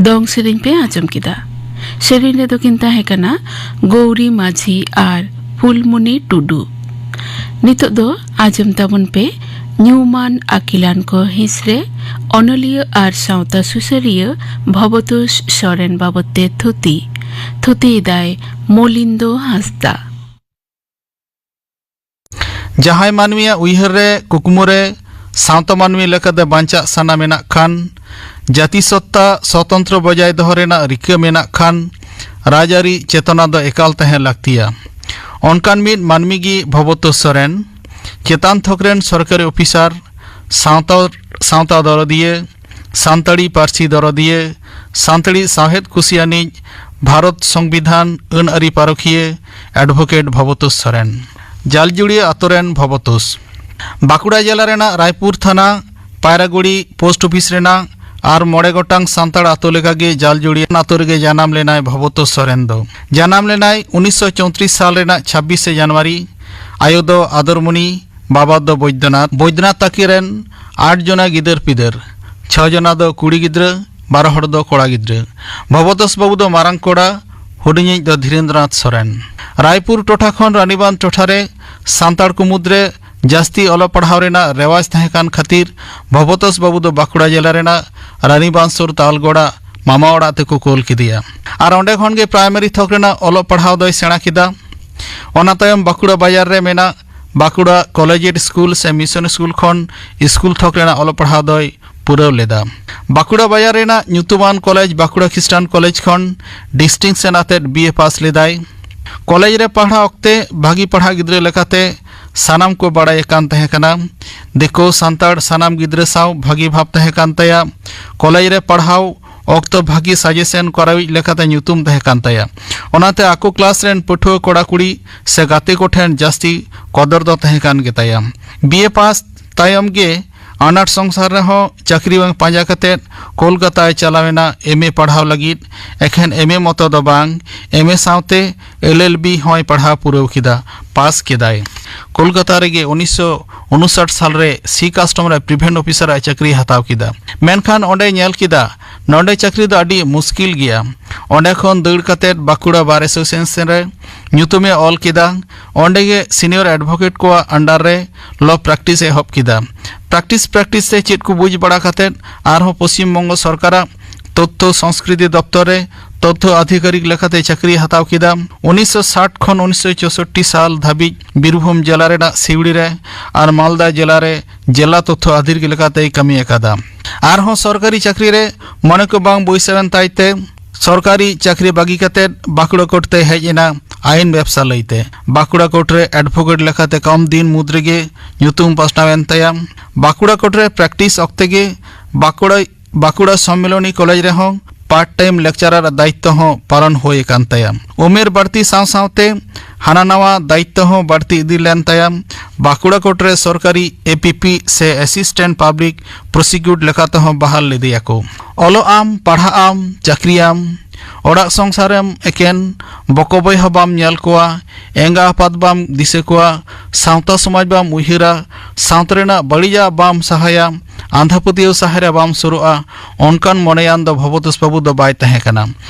ᱫᱚᱝ ᱥᱮᱨᱮᱧ ᱯᱮ ᱟᱸᱡᱚᱢ ᱠᱮᱫᱟ᱾ ᱥᱮᱨᱮᱧ ᱨᱮᱫᱚ ᱠᱤᱱ ᱛᱟᱦᱮᱸ ᱠᱟᱱᱟ ᱜᱳᱣᱨᱤ ᱢᱟᱹᱡᱷᱤ ᱟᱨ ᱯᱷᱩᱞᱢᱩᱱᱤ ᱴᱩᱰᱩ᱾ ᱱᱤᱛᱚᱜ ᱫᱚ ᱟᱸᱡᱚᱢ ᱛᱟᱵᱚᱱ ᱯᱮ ᱧᱩᱢᱟᱱ ᱟᱹᱠᱤᱞᱟᱱ ᱠᱚ ᱦᱤᱸᱥ ᱨᱮ ᱚᱱᱚᱞᱤᱭᱟᱹ ᱟᱨ ᱥᱟᱶᱛᱟ ᱥᱩᱥᱟᱹᱨᱤᱭᱟᱹ ᱵᱷᱚᱵᱚᱛᱳᱥ ᱥᱚᱨᱮᱱ ᱵᱟᱵᱚᱛ ᱛᱮ ᱛᱷᱩᱛᱤ᱾ ᱛᱷᱩᱛᱤᱭᱮᱫᱟᱭ ᱢᱚᱞᱤᱱᱫᱚ ᱦᱟᱸᱥᱫᱟ᱾ ᱡᱟᱦᱟᱸᱭ ᱢᱟᱹᱱᱢᱤᱭᱟᱜ ᱩᱭᱦᱟᱹᱨ ᱨᱮ, ᱠᱩᱠᱢᱩ ᱨᱮ ᱥᱟᱶᱛᱟ ᱢᱟᱹᱱᱢᱤ ᱞᱮᱠᱟᱛᱮ ᱵᱟᱧᱪᱟᱜ ᱥᱟᱱᱟ ᱢᱮᱱᱟᱜ ᱠᱷᱟᱱ, ᱡᱟᱹᱛᱤ ᱥᱚᱛᱛᱟ ᱥᱚᱛᱚᱱᱛᱨᱚ ᱵᱚᱡᱟᱭ ᱫᱚᱦᱚ ᱨᱮᱱᱟᱜ ᱨᱤᱠᱟᱹ ᱢᱮᱱᱟᱜ ᱠᱷᱟᱱ, ᱨᱟᱡᱽᱟᱹᱨᱤ ᱪᱮᱛᱚᱱᱟ ᱫᱚ ᱮᱠᱟᱞ ᱛᱟᱦᱮᱸ ᱞᱟᱹᱠᱛᱤᱭᱟ᱾ ᱚᱱᱠᱟᱱ ᱢᱤᱫ ᱢᱟᱹᱱᱢᱤ ᱜᱮ ᱵᱷᱚᱵᱚᱛᱳᱥ ᱥᱚᱨᱮᱱ, ᱪᱮᱛᱟᱱ ᱛᱷᱚᱠ ᱨᱮᱱ ᱥᱚᱨᱠᱟᱨᱤ ᱚᱯᱷᱤᱥᱟᱨ, ᱥᱟᱶᱛᱟ, ᱥᱟᱶᱛᱟ ᱫᱚᱨᱚᱫᱤᱭᱟᱹ, ᱥᱟᱱᱛᱟᱲᱤ ᱯᱟᱹᱨᱥᱤ ᱫᱚᱨᱚᱫᱤᱭᱟᱹ, ᱥᱟᱱᱛᱟᱲᱤ ᱥᱟᱶᱦᱮᱫ ᱠᱩᱥᱤᱭᱟᱱᱤᱡ, ᱵᱷᱟᱨᱚᱛ ᱥᱚᱝᱵᱤᱫᱷᱟᱱ ᱟᱹᱱ ᱟᱹᱨᱤ ᱯᱟᱨᱚᱠᱷᱤᱭᱟᱹ, ᱮᱰᱵᱷᱳᱠᱮᱴ ᱵᱷᱚᱵᱚᱛᱳᱥ ᱥᱚᱨᱮᱱ᱾ ᱡᱟᱞᱡᱩᱲᱤᱭᱟᱹ ᱟᱛᱳ ᱨᱮᱱ ᱵᱷᱚᱵᱚᱛᱳᱥ᱾ ᱵᱟᱸᱠᱩᱲᱟ ᱡᱮᱞᱟ ᱨᱮᱱᱟᱜ ᱨᱟᱭᱯᱩᱨ ᱛᱷᱟᱱᱟ ᱯᱟᱭᱨᱟᱜᱩᱲᱤ ᱯᱳᱥᱴ ᱚᱯᱷᱤᱥ ᱨᱮᱱᱟᱜ ᱟᱨ ᱢᱚᱬᱮ ᱜᱚᱴᱟᱝ ᱥᱟᱱᱛᱟᱲ ᱟᱛᱳ ᱞᱮᱠᱟᱜᱮ ᱡᱟᱞᱡᱩᱲᱤᱭᱟᱹ ᱟᱛᱳ ᱨᱮᱜᱮ ᱡᱟᱱᱟᱢ ᱞᱮᱱᱟᱭ ᱵᱷᱚᱵᱚᱛᱳᱥ ᱥᱚᱨᱮᱱ ᱫᱚ᱾ ᱡᱟᱱᱟᱢ ᱞᱮᱱᱟᱭ ᱩᱱᱤᱥᱥᱚ ᱪᱳᱭᱛᱨᱤᱥ ᱥᱟᱞ ᱨᱮᱱᱟᱜ ᱪᱷᱟᱵᱵᱤᱥᱮ ᱡᱟᱱᱩᱣᱟᱨᱤ᱾ ᱟᱭᱳ ᱫᱚ ᱟᱫᱚᱨᱢᱩᱱᱤ, ᱵᱟᱵᱟ ᱫᱚ ᱵᱳᱭᱫᱚᱱᱟᱛᱷ᱾ ᱵᱳᱭᱫᱚᱱᱟᱛᱷ ᱛᱟᱹᱠᱤᱱ ᱨᱮᱱ ᱟᱴ ᱡᱚᱱᱟ ᱜᱤᱫᱟᱹᱨ ᱯᱤᱫᱟᱹᱨ, ᱪᱷᱚ ᱡᱚᱱᱟ ᱫᱚ ᱠᱩᱲᱤ ᱜᱤᱫᱽᱨᱟᱹ, ᱵᱟᱨᱚ ᱦᱚᱲ ᱫᱚ ᱠᱚᱲᱟ ᱜᱤᱫᱽᱨᱟᱹ᱾ ᱵᱷᱚᱵᱚᱛᱳᱥ ᱵᱟᱹᱵᱩ ᱫᱚ ᱢᱟᱨᱟᱝ ᱠᱚᱲᱟ, ᱦᱩᱰᱤᱧᱤᱡ ᱫᱚ ᱫᱷᱤᱨᱮᱱᱫᱨᱚᱱᱟᱛᱷ ᱥᱚᱨᱮᱱ᱾ ᱨᱟᱭᱯᱩᱨ ᱴᱚᱴᱷᱟ ᱠᱷᱚᱱ ᱨᱟᱱᱤᱵᱟᱸᱫᱷ ᱴᱚᱴᱷᱟ ᱨᱮ ᱥᱟᱱᱛᱟᱲ ᱠᱚ ᱢᱩᱫᱽᱨᱮ ᱡᱟᱹᱥᱛᱤ ᱚᱞᱚᱜ ᱯᱟᱲᱦᱟᱣ ᱨᱮᱱᱟᱜ ᱨᱮᱣᱟᱡᱽ ᱛᱟᱦᱮᱸ ᱠᱟᱱ ᱠᱷᱟᱹᱛᱤᱨ ᱵᱷᱚᱵᱚᱛᱳᱥ ᱵᱟᱹᱵᱩ ᱫᱚ ᱵᱟᱸᱠᱩᱲᱟ ᱡᱮᱞᱟ ᱨᱮᱱᱟᱜ ᱨᱟᱱᱤᱵᱟᱸᱫᱷ ᱥᱩᱨ ᱛᱟᱞᱜᱚᱲᱟ ᱢᱟᱢᱟ ᱚᱲᱟᱜ ᱛᱮᱠᱚ ᱠᱳᱞ ᱠᱮᱫᱮᱭᱟ᱾ ᱟᱨ ᱚᱸᱰᱮ ᱠᱷᱚᱱ ᱜᱮ ᱯᱨᱟᱭᱢᱟᱨᱤ ᱛᱷᱚᱠ ᱨᱮᱱᱟᱜ ᱚᱞᱚᱜ ᱯᱟᱲᱦᱟᱣ ᱫᱚᱭ ᱥᱮᱬᱟ ᱠᱮᱫᱟ᱾ ᱚᱱᱟ ᱛᱟᱭᱚᱢ ᱵᱟᱸᱠᱩᱲᱟ ᱵᱟᱡᱟᱨ ᱨᱮ ᱢᱮᱱᱟᱜ ᱵᱟᱸᱠᱩᱲᱟ ᱠᱚᱞᱮᱡᱤᱭᱮᱴ ᱥᱠᱩᱞ ᱥᱮ ᱢᱤᱥᱚᱱ ᱥᱠᱩᱞ ᱠᱷᱚᱱ ᱥᱠᱩᱞ ᱛᱷᱚᱠ ᱨᱮᱱᱟᱜ ᱚᱞᱚᱜ ᱯᱟᱲᱦᱟᱣ ᱫᱚᱭ ᱯᱩᱨᱟᱹᱣ ᱞᱮᱫᱟ᱾ ᱵᱟᱸᱠᱩᱲᱟ ᱵᱟᱡᱟᱨ ᱨᱮᱱᱟᱜ ᱧᱩᱛᱩᱢᱟᱱ ᱠᱚᱞᱮᱡᱽ ᱵᱟᱸᱠᱩᱲᱟ ᱠᱷᱨᱤᱥᱴᱟᱱ ᱠᱚᱞᱮᱡᱽ ᱠᱷᱚᱱ ᱰᱤᱥᱴᱤᱝᱥᱚᱱ ᱟᱛᱮᱫ ᱵᱤ ᱮ ᱯᱟᱥ ᱞᱮᱫᱟᱭ᱾ ᱠᱚᱞᱮᱡᱽ ᱨᱮ ᱯᱟᱲᱦᱟᱣ ᱚᱠᱛᱮ ᱵᱷᱟᱹᱜᱤ ᱯᱟᱲᱦᱟᱜ ᱜᱤᱫᱽᱨᱟᱹ ᱞᱮᱠᱟᱛᱮ ᱥᱟᱱᱟᱢ ᱠᱚ ᱵᱟᱲᱟᱭᱮ ᱠᱟᱱ ᱛᱟᱦᱮᱸ ᱠᱟᱱᱟ᱾ ᱫᱤᱠᱩ, ᱥᱟᱱᱛᱟᱲ ᱥᱟᱱᱟᱢ ᱜᱤᱫᱽᱨᱟᱹ ᱥᱟᱶ ᱵᱷᱟᱹᱜᱤ ᱵᱷᱟᱵᱽ ᱛᱟᱦᱮᱸ ᱠᱟᱱ ᱛᱟᱭᱟ᱾ ᱠᱚᱞᱮᱡᱽ ᱨᱮ ᱯᱟᱲᱦᱟᱣ ᱚᱠᱛᱚ ᱵᱷᱟᱹᱜᱤ ᱥᱟᱡᱮᱥᱚᱱ ᱠᱚᱨᱟᱣᱤᱡ ᱞᱮᱠᱟᱛᱮ ᱧᱩᱛᱩᱢ ᱛᱟᱦᱮᱸ ᱠᱟᱱ ᱛᱟᱭᱟ᱾ ᱚᱱᱟᱛᱮ ᱟᱠᱚ ᱠᱞᱟᱥ ᱨᱮᱱ ᱯᱟᱹᱴᱷᱩᱣᱟᱹ ᱠᱚᱲᱟ ᱠᱩᱲᱤ ᱥᱮ ᱜᱟᱛᱮ ᱠᱚᱴᱷᱮᱱ ᱡᱟᱹᱥᱛᱤ ᱠᱚᱫᱚᱨ ᱫᱚ ᱛᱟᱦᱮᱸ ᱠᱟᱱ ᱜᱮᱛᱟᱭᱟ᱾ ᱵᱤ ᱮ ᱯᱟᱥ ᱛᱟᱭᱚᱢ ᱜᱮ ᱟᱱᱟᱴ ᱥᱚᱝᱥᱟᱨ ᱨᱮᱦᱚᱸ ᱪᱟᱹᱠᱨᱤ ᱵᱟᱝ ᱯᱟᱸᱡᱟ ᱠᱟᱛᱮᱫ ᱠᱳᱞᱠᱟᱛᱟᱭ ᱪᱟᱞᱟᱣ ᱮᱱᱟ ᱮᱢ ᱮ ᱯᱟᱲᱦᱟᱣ ᱞᱟᱹᱜᱤᱫ᱾ ᱮᱠᱷᱮᱱ ᱮᱢ ᱮ ᱢᱚᱛᱚ ᱫᱚ ᱵᱟᱝ, ᱮᱢ ᱮ ᱥᱟᱶᱛᱮ ᱮᱞ ᱮᱞ ᱵᱤ ᱦᱚᱸᱭ ᱯᱟᱲᱦᱟᱣ ᱯᱩᱨᱟᱹᱣ ᱠᱮᱫᱟ, ᱯᱟᱥ ᱠᱮᱫᱟᱭ᱾ ᱠᱳᱞᱠᱟᱛᱟ ᱨᱮᱜᱮ ᱩᱱᱤᱥᱥᱚ ᱩᱱᱩᱥᱟᱴ ᱥᱟᱞ ᱨᱮ ᱥᱤ ᱠᱟᱥᱴᱚᱢ ᱨᱮ ᱯᱨᱤᱵᱷᱮᱱᱴ ᱚᱯᱷᱤᱥᱟᱨ ᱟᱜ ᱪᱟᱹᱠᱨᱤ ᱦᱟᱛᱟᱣ ᱠᱮᱫᱟ᱾ ᱢᱮᱱᱠᱷᱟᱱ ᱚᱸᱰᱮ ᱧᱮᱞ ᱠᱮᱫᱟ, ᱱᱚᱰᱮ ᱪᱟᱹᱠᱨᱤ ᱫᱚ ᱟᱹᱰᱤ ᱢᱩᱥᱠᱤᱞ ᱜᱮᱭᱟ᱾ ᱚᱸᱰᱮ ᱠᱷᱚᱱ ᱫᱟᱹᱲ ᱠᱟᱛᱮᱫ ᱵᱟᱸᱠᱩᱲᱟ ᱵᱟᱨ ᱮᱥᱳᱥᱤᱭᱮᱥᱚᱱ ᱨᱮ ᱧᱩᱛᱩᱢᱮ ᱚᱞ ᱠᱮᱫᱟ᱾ ᱚᱸᱰᱮ ᱜᱮ ᱥᱤᱱᱤᱭᱚᱨ ᱮᱰᱵᱷᱳᱠᱮᱴ ᱠᱚᱣᱟᱜ ᱟᱱᱰᱟᱨ ᱨᱮ ᱞᱚ ᱯᱨᱮᱠᱴᱤᱥ ᱮ ᱮᱦᱚᱵ ᱠᱮᱫᱟ᱾ ᱯᱨᱮᱠᱴᱤᱥ ᱯᱨᱮᱠᱴᱤᱥ ᱛᱮ ᱪᱮᱫ ᱠᱚ ᱵᱩᱡᱽ ᱵᱟᱲᱟ ᱠᱟᱛᱮᱫ ᱟᱨᱦᱚᱸ ᱯᱚᱥᱪᱤᱢ ᱵᱚᱝᱜᱚ ᱥᱚᱨᱠᱟᱨᱟᱜ ᱛᱚᱛᱛᱷᱚ ᱥᱚᱝᱥᱠᱨᱤᱛᱤ ᱫᱚᱯᱛᱚᱨ ᱨᱮ ᱛᱚᱛᱛᱷᱚ ᱟᱫᱷᱤᱠᱟᱨᱤᱠ ᱞᱮᱠᱟᱛᱮ ᱪᱟᱹᱠᱨᱤ ᱦᱟᱛᱟᱣ ᱠᱮᱫᱟ᱾ ᱩᱱᱤᱥᱥᱚ ᱥᱟᱴ ᱠᱷᱚᱱ ᱩᱱᱤᱥᱥᱚ ᱪᱳᱥᱳᱴᱴᱤ ᱥᱟᱞ ᱫᱷᱟᱹᱵᱤᱡ ᱵᱤᱨᱵᱷᱩᱢ ᱡᱮᱞᱟ ᱨᱮᱱᱟᱜ ᱥᱤᱣᱲᱤ ᱨᱮ ᱟᱨ ᱢᱟᱞᱫᱟ ᱡᱮᱞᱟ ᱨᱮ ᱡᱮᱞᱟ ᱛᱚᱛᱛᱷᱚ ᱟᱫᱷᱤᱠᱟᱨᱤᱠ ᱞᱮᱠᱟᱛᱮᱭ ᱠᱟᱹᱢᱤ ᱟᱠᱟᱫᱟ᱾ ᱟᱨᱦᱚᱸ ᱥᱚᱨᱠᱟᱨᱤ ᱪᱟᱹᱠᱨᱤ ᱨᱮ ᱢᱚᱱᱮ ᱠᱚ ᱵᱟᱝ ᱵᱟᱹᱭᱥᱟᱹᱣᱮᱱ ᱛᱟᱭᱛᱮ ᱥᱚᱨᱠᱟᱨᱤ ᱪᱟᱹᱠᱨᱤ ᱵᱟᱹᱜᱤ ᱠᱟᱛᱮᱫ ᱵᱟᱸᱠᱩᱲᱟ ᱠᱳᱨᱴ ᱛᱮᱭ ᱦᱮᱡ ᱮᱱᱟ ᱟᱭᱤᱱ ᱵᱮᱵᱽᱥᱟ ᱞᱟᱹᱭᱛᱮ᱾ ᱵᱟᱸᱠᱩᱲᱟ ᱠᱳᱨᱴ ᱨᱮ ᱮᱰᱵᱷᱳᱠᱮᱴ ᱞᱮᱠᱟᱛᱮ ᱠᱚᱢ ᱫᱤᱱ ᱢᱩᱫᱽ ᱨᱮᱜᱮ ᱧᱩᱛᱩᱢ ᱯᱟᱥᱱᱟᱣᱮᱱ ᱛᱟᱭᱟ᱾ ᱵᱟᱸᱠᱩᱲᱟ ᱠᱳᱨᱴ ᱨᱮ ᱯᱨᱮᱠᱴᱤᱥ ᱚᱠᱛᱮ ᱜᱮ ᱵᱟᱸᱠᱩᱲᱟ, ᱵᱟᱸᱠᱩᱲᱟ ᱥᱚᱢᱢᱮᱞᱚᱱᱤ ᱠᱚᱞᱮᱡᱽ ᱨᱮᱦᱚᱸ ᱯᱟᱨᱴ ᱴᱟᱭᱤᱢ ᱞᱮᱠᱪᱟᱨᱟᱨ ᱫᱟᱭᱤᱛᱛᱚ ᱦᱚᱸ ᱯᱟᱞᱚᱱ ᱦᱩᱭ ᱟᱠᱟᱱ ᱛᱟᱭᱟ᱾ ᱩᱢᱮᱨ ᱵᱟᱹᱲᱛᱤ ᱥᱟᱶ ᱥᱟᱶᱛᱮ ᱦᱟᱱᱟ ᱱᱟᱣᱟ ᱫᱟᱭᱤᱛᱛᱚ ᱦᱚᱸ ᱵᱟᱹᱲᱛᱤ ᱤᱫᱤ ᱞᱮᱱ ᱛᱟᱭᱟ᱾ ᱵᱟᱸᱠᱩᱲᱟ ᱠᱳᱨᱴ ᱨᱮ ᱥᱚᱨᱠᱟᱨᱤ ᱮ ᱯᱤ ᱯᱤ ᱥᱮ ᱮᱥᱤᱥᱴᱮᱱᱴ ᱯᱟᱵᱽᱞᱤᱠ ᱯᱨᱚᱥᱤᱠᱤᱭᱩᱴ ᱞᱮᱠᱟ ᱛᱮᱦᱚᱸ ᱵᱟᱦᱟᱞ ᱞᱮᱫᱮᱭᱟᱠᱚ᱾ ᱚᱞᱚᱜ ᱟᱢ, ᱯᱟᱲᱦᱟᱜ ᱟᱢ, ᱪᱟᱹᱠᱨᱤᱭᱟᱢ, ᱚᱲᱟᱜ ᱥᱚᱝᱥᱟᱨᱮᱢ ᱮᱠᱮᱱ ᱵᱚᱠᱚ ᱵᱚᱭᱦᱟ ᱵᱟᱢ ᱧᱮᱞ ᱠᱚᱣᱟ, ᱮᱸᱜᱟ ᱟᱯᱟᱛ ᱵᱟᱢ ᱫᱤᱥᱟᱹ ᱠᱚᱣᱟ, ᱥᱟᱶᱛᱟ ᱥᱚᱢᱟᱡᱽ ᱵᱟᱢ ᱩᱭᱦᱟᱹᱨᱟ, ᱥᱟᱶᱛᱟ ᱨᱮᱱᱟᱜ ᱵᱟᱹᱲᱤᱡᱟᱜ ᱵᱟᱢ ᱥᱟᱦᱟᱭᱟ, ᱟᱸᱫᱷᱟ ᱯᱟᱹᱛᱭᱟᱹᱣ ᱥᱟᱦᱟᱨᱮ ᱵᱟᱢ ᱥᱩᱨᱩᱜᱼᱟ, ᱚᱱᱠᱟᱱ ᱢᱚᱱᱮᱭᱟᱱ ᱫᱚ ᱵᱷᱚᱵᱚᱛᱳᱥ ᱵᱟᱹᱵᱩ ᱫᱚ ᱵᱟᱭ ᱛᱟᱦᱮᱸ ᱠᱟᱱᱟ᱾